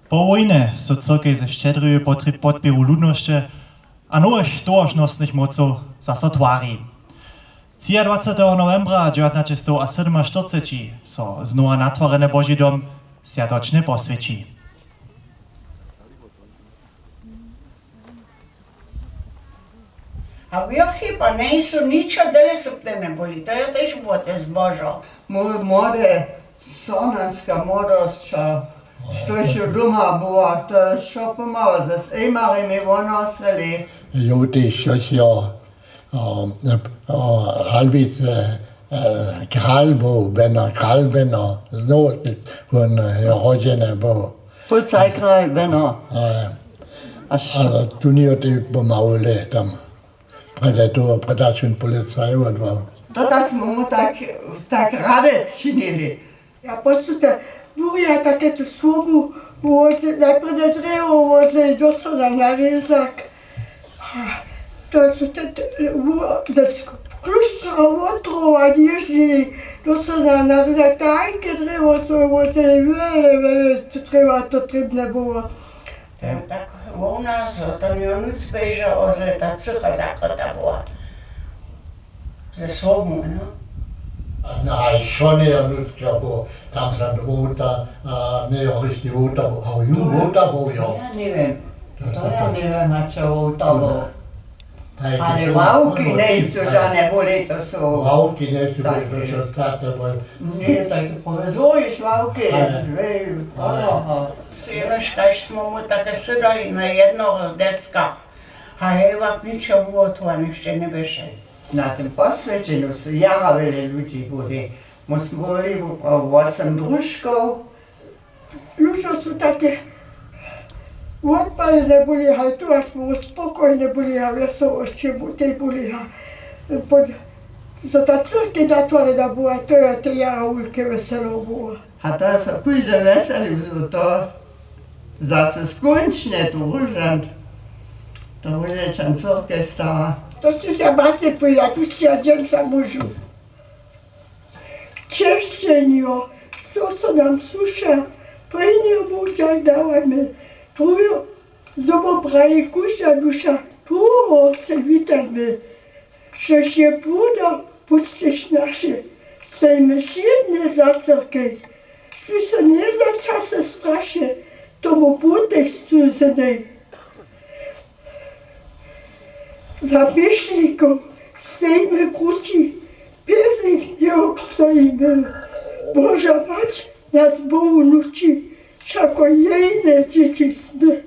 Po wójnje so cyrkej ze šćedreju potrěb podpěru ludnosće a nowych towaršnostnych mocow zaso twari. Třiadwaceteho nowembra dźewjatnaćestowasydomaštyrceći so znowa natwarjeny Boži dom swjatočnje poswjeći. A wjochi pa njejsu ničo dele subtene byli, to je tež było te zbožo. Mój młode, sornanska młodosć, a štož jo doma była, to je wšo pomału z Ejmarjemi wonosrjeli. Jo, tež štož jo, o, o, Halbice, e, Kral był, Beno, Kral Beno, znowu wón je rodźeny był. Pulcaj Kral Beno. A, a tu nie o tej pomału le tam. Prjedy tu, prjedy wón policaj odwołał. To tak smo mu tak, tak rady činili. Ja po prostu te burja, take tu słomu, woze, najprjedy drjewo woze, dosyła na rězak. A to su te, te, wo-, ze sk-, kluštra wotrowa jězdźili, dosyła na rězak, tajke drjewo su woze, wjele, wjele drjewa to trěbne było. Tak, tak, wona, zo to njo nutř běža, zo ta cycha zakryta była. Ze słomu, no. A na, a wšo njejo nutř, bo tam za wota, a njejo richtig wota, a ju wota był, jo. Ja nie wiem. To, to, to ja nie wiem, a co wota był. Ale wałki nie są żadne, bo to są. Wałki nie są, bo to są starte, bo. Nie, takie prowizoriusz wałki. Ale. Dwie, aha. Jenož kaž smo mu take sydali na jednoch deskach. A hewak ničo wuhotowane hišće njeběše. Na tym poswjećenju su jara wjele ludźi byli. My smy byli, e, wosym družkow. Ludźo su take wotpalene byli, haj tu a smy spokojne byli a wjesołosće tej byli a pod, zo ta cyrkej natwarjena była, to je te jara wulke wjeselo było. A to so kóždy wjeselił, zo to zaso skónčnje tu róžant, to róžećan cyrkej stała. To sće se matej pójda, tu sće ja dźensa móžu. Češćenjo, što so nam suša, prěnjo budźa dawajmy, drujo, zo wam praji kóžda duša, druho se witajmy. Štož je płodar, budźež naše, stajmy wšědnje za cyrkej. Štóž so njezačase straše, tomu butej scyzenej. Za běšnikow stajmy krući, bjez nich njewobstojimy. Boža mać nas Bohu nući, wšako jejne dźěći smy.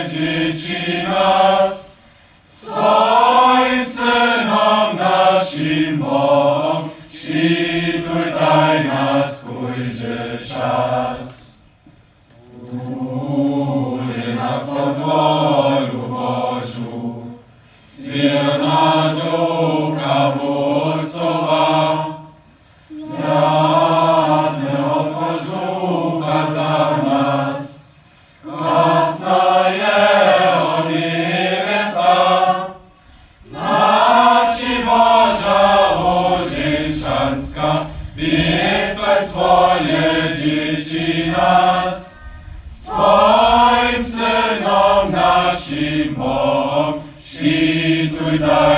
Dźěći nas, z Twojim Synom, našim Bohom, šćitutaj nas kóždy čas. Budź nas pod wolu Božu, zwěrna dźowka Wótcowa, zwjatneho Božucha za nas, Krasna jeho njewjesta, naši Boža róžeńšanska, wěstaj swoje dźěći nas, z Twojim Synom, našim Bohom, šćitutaj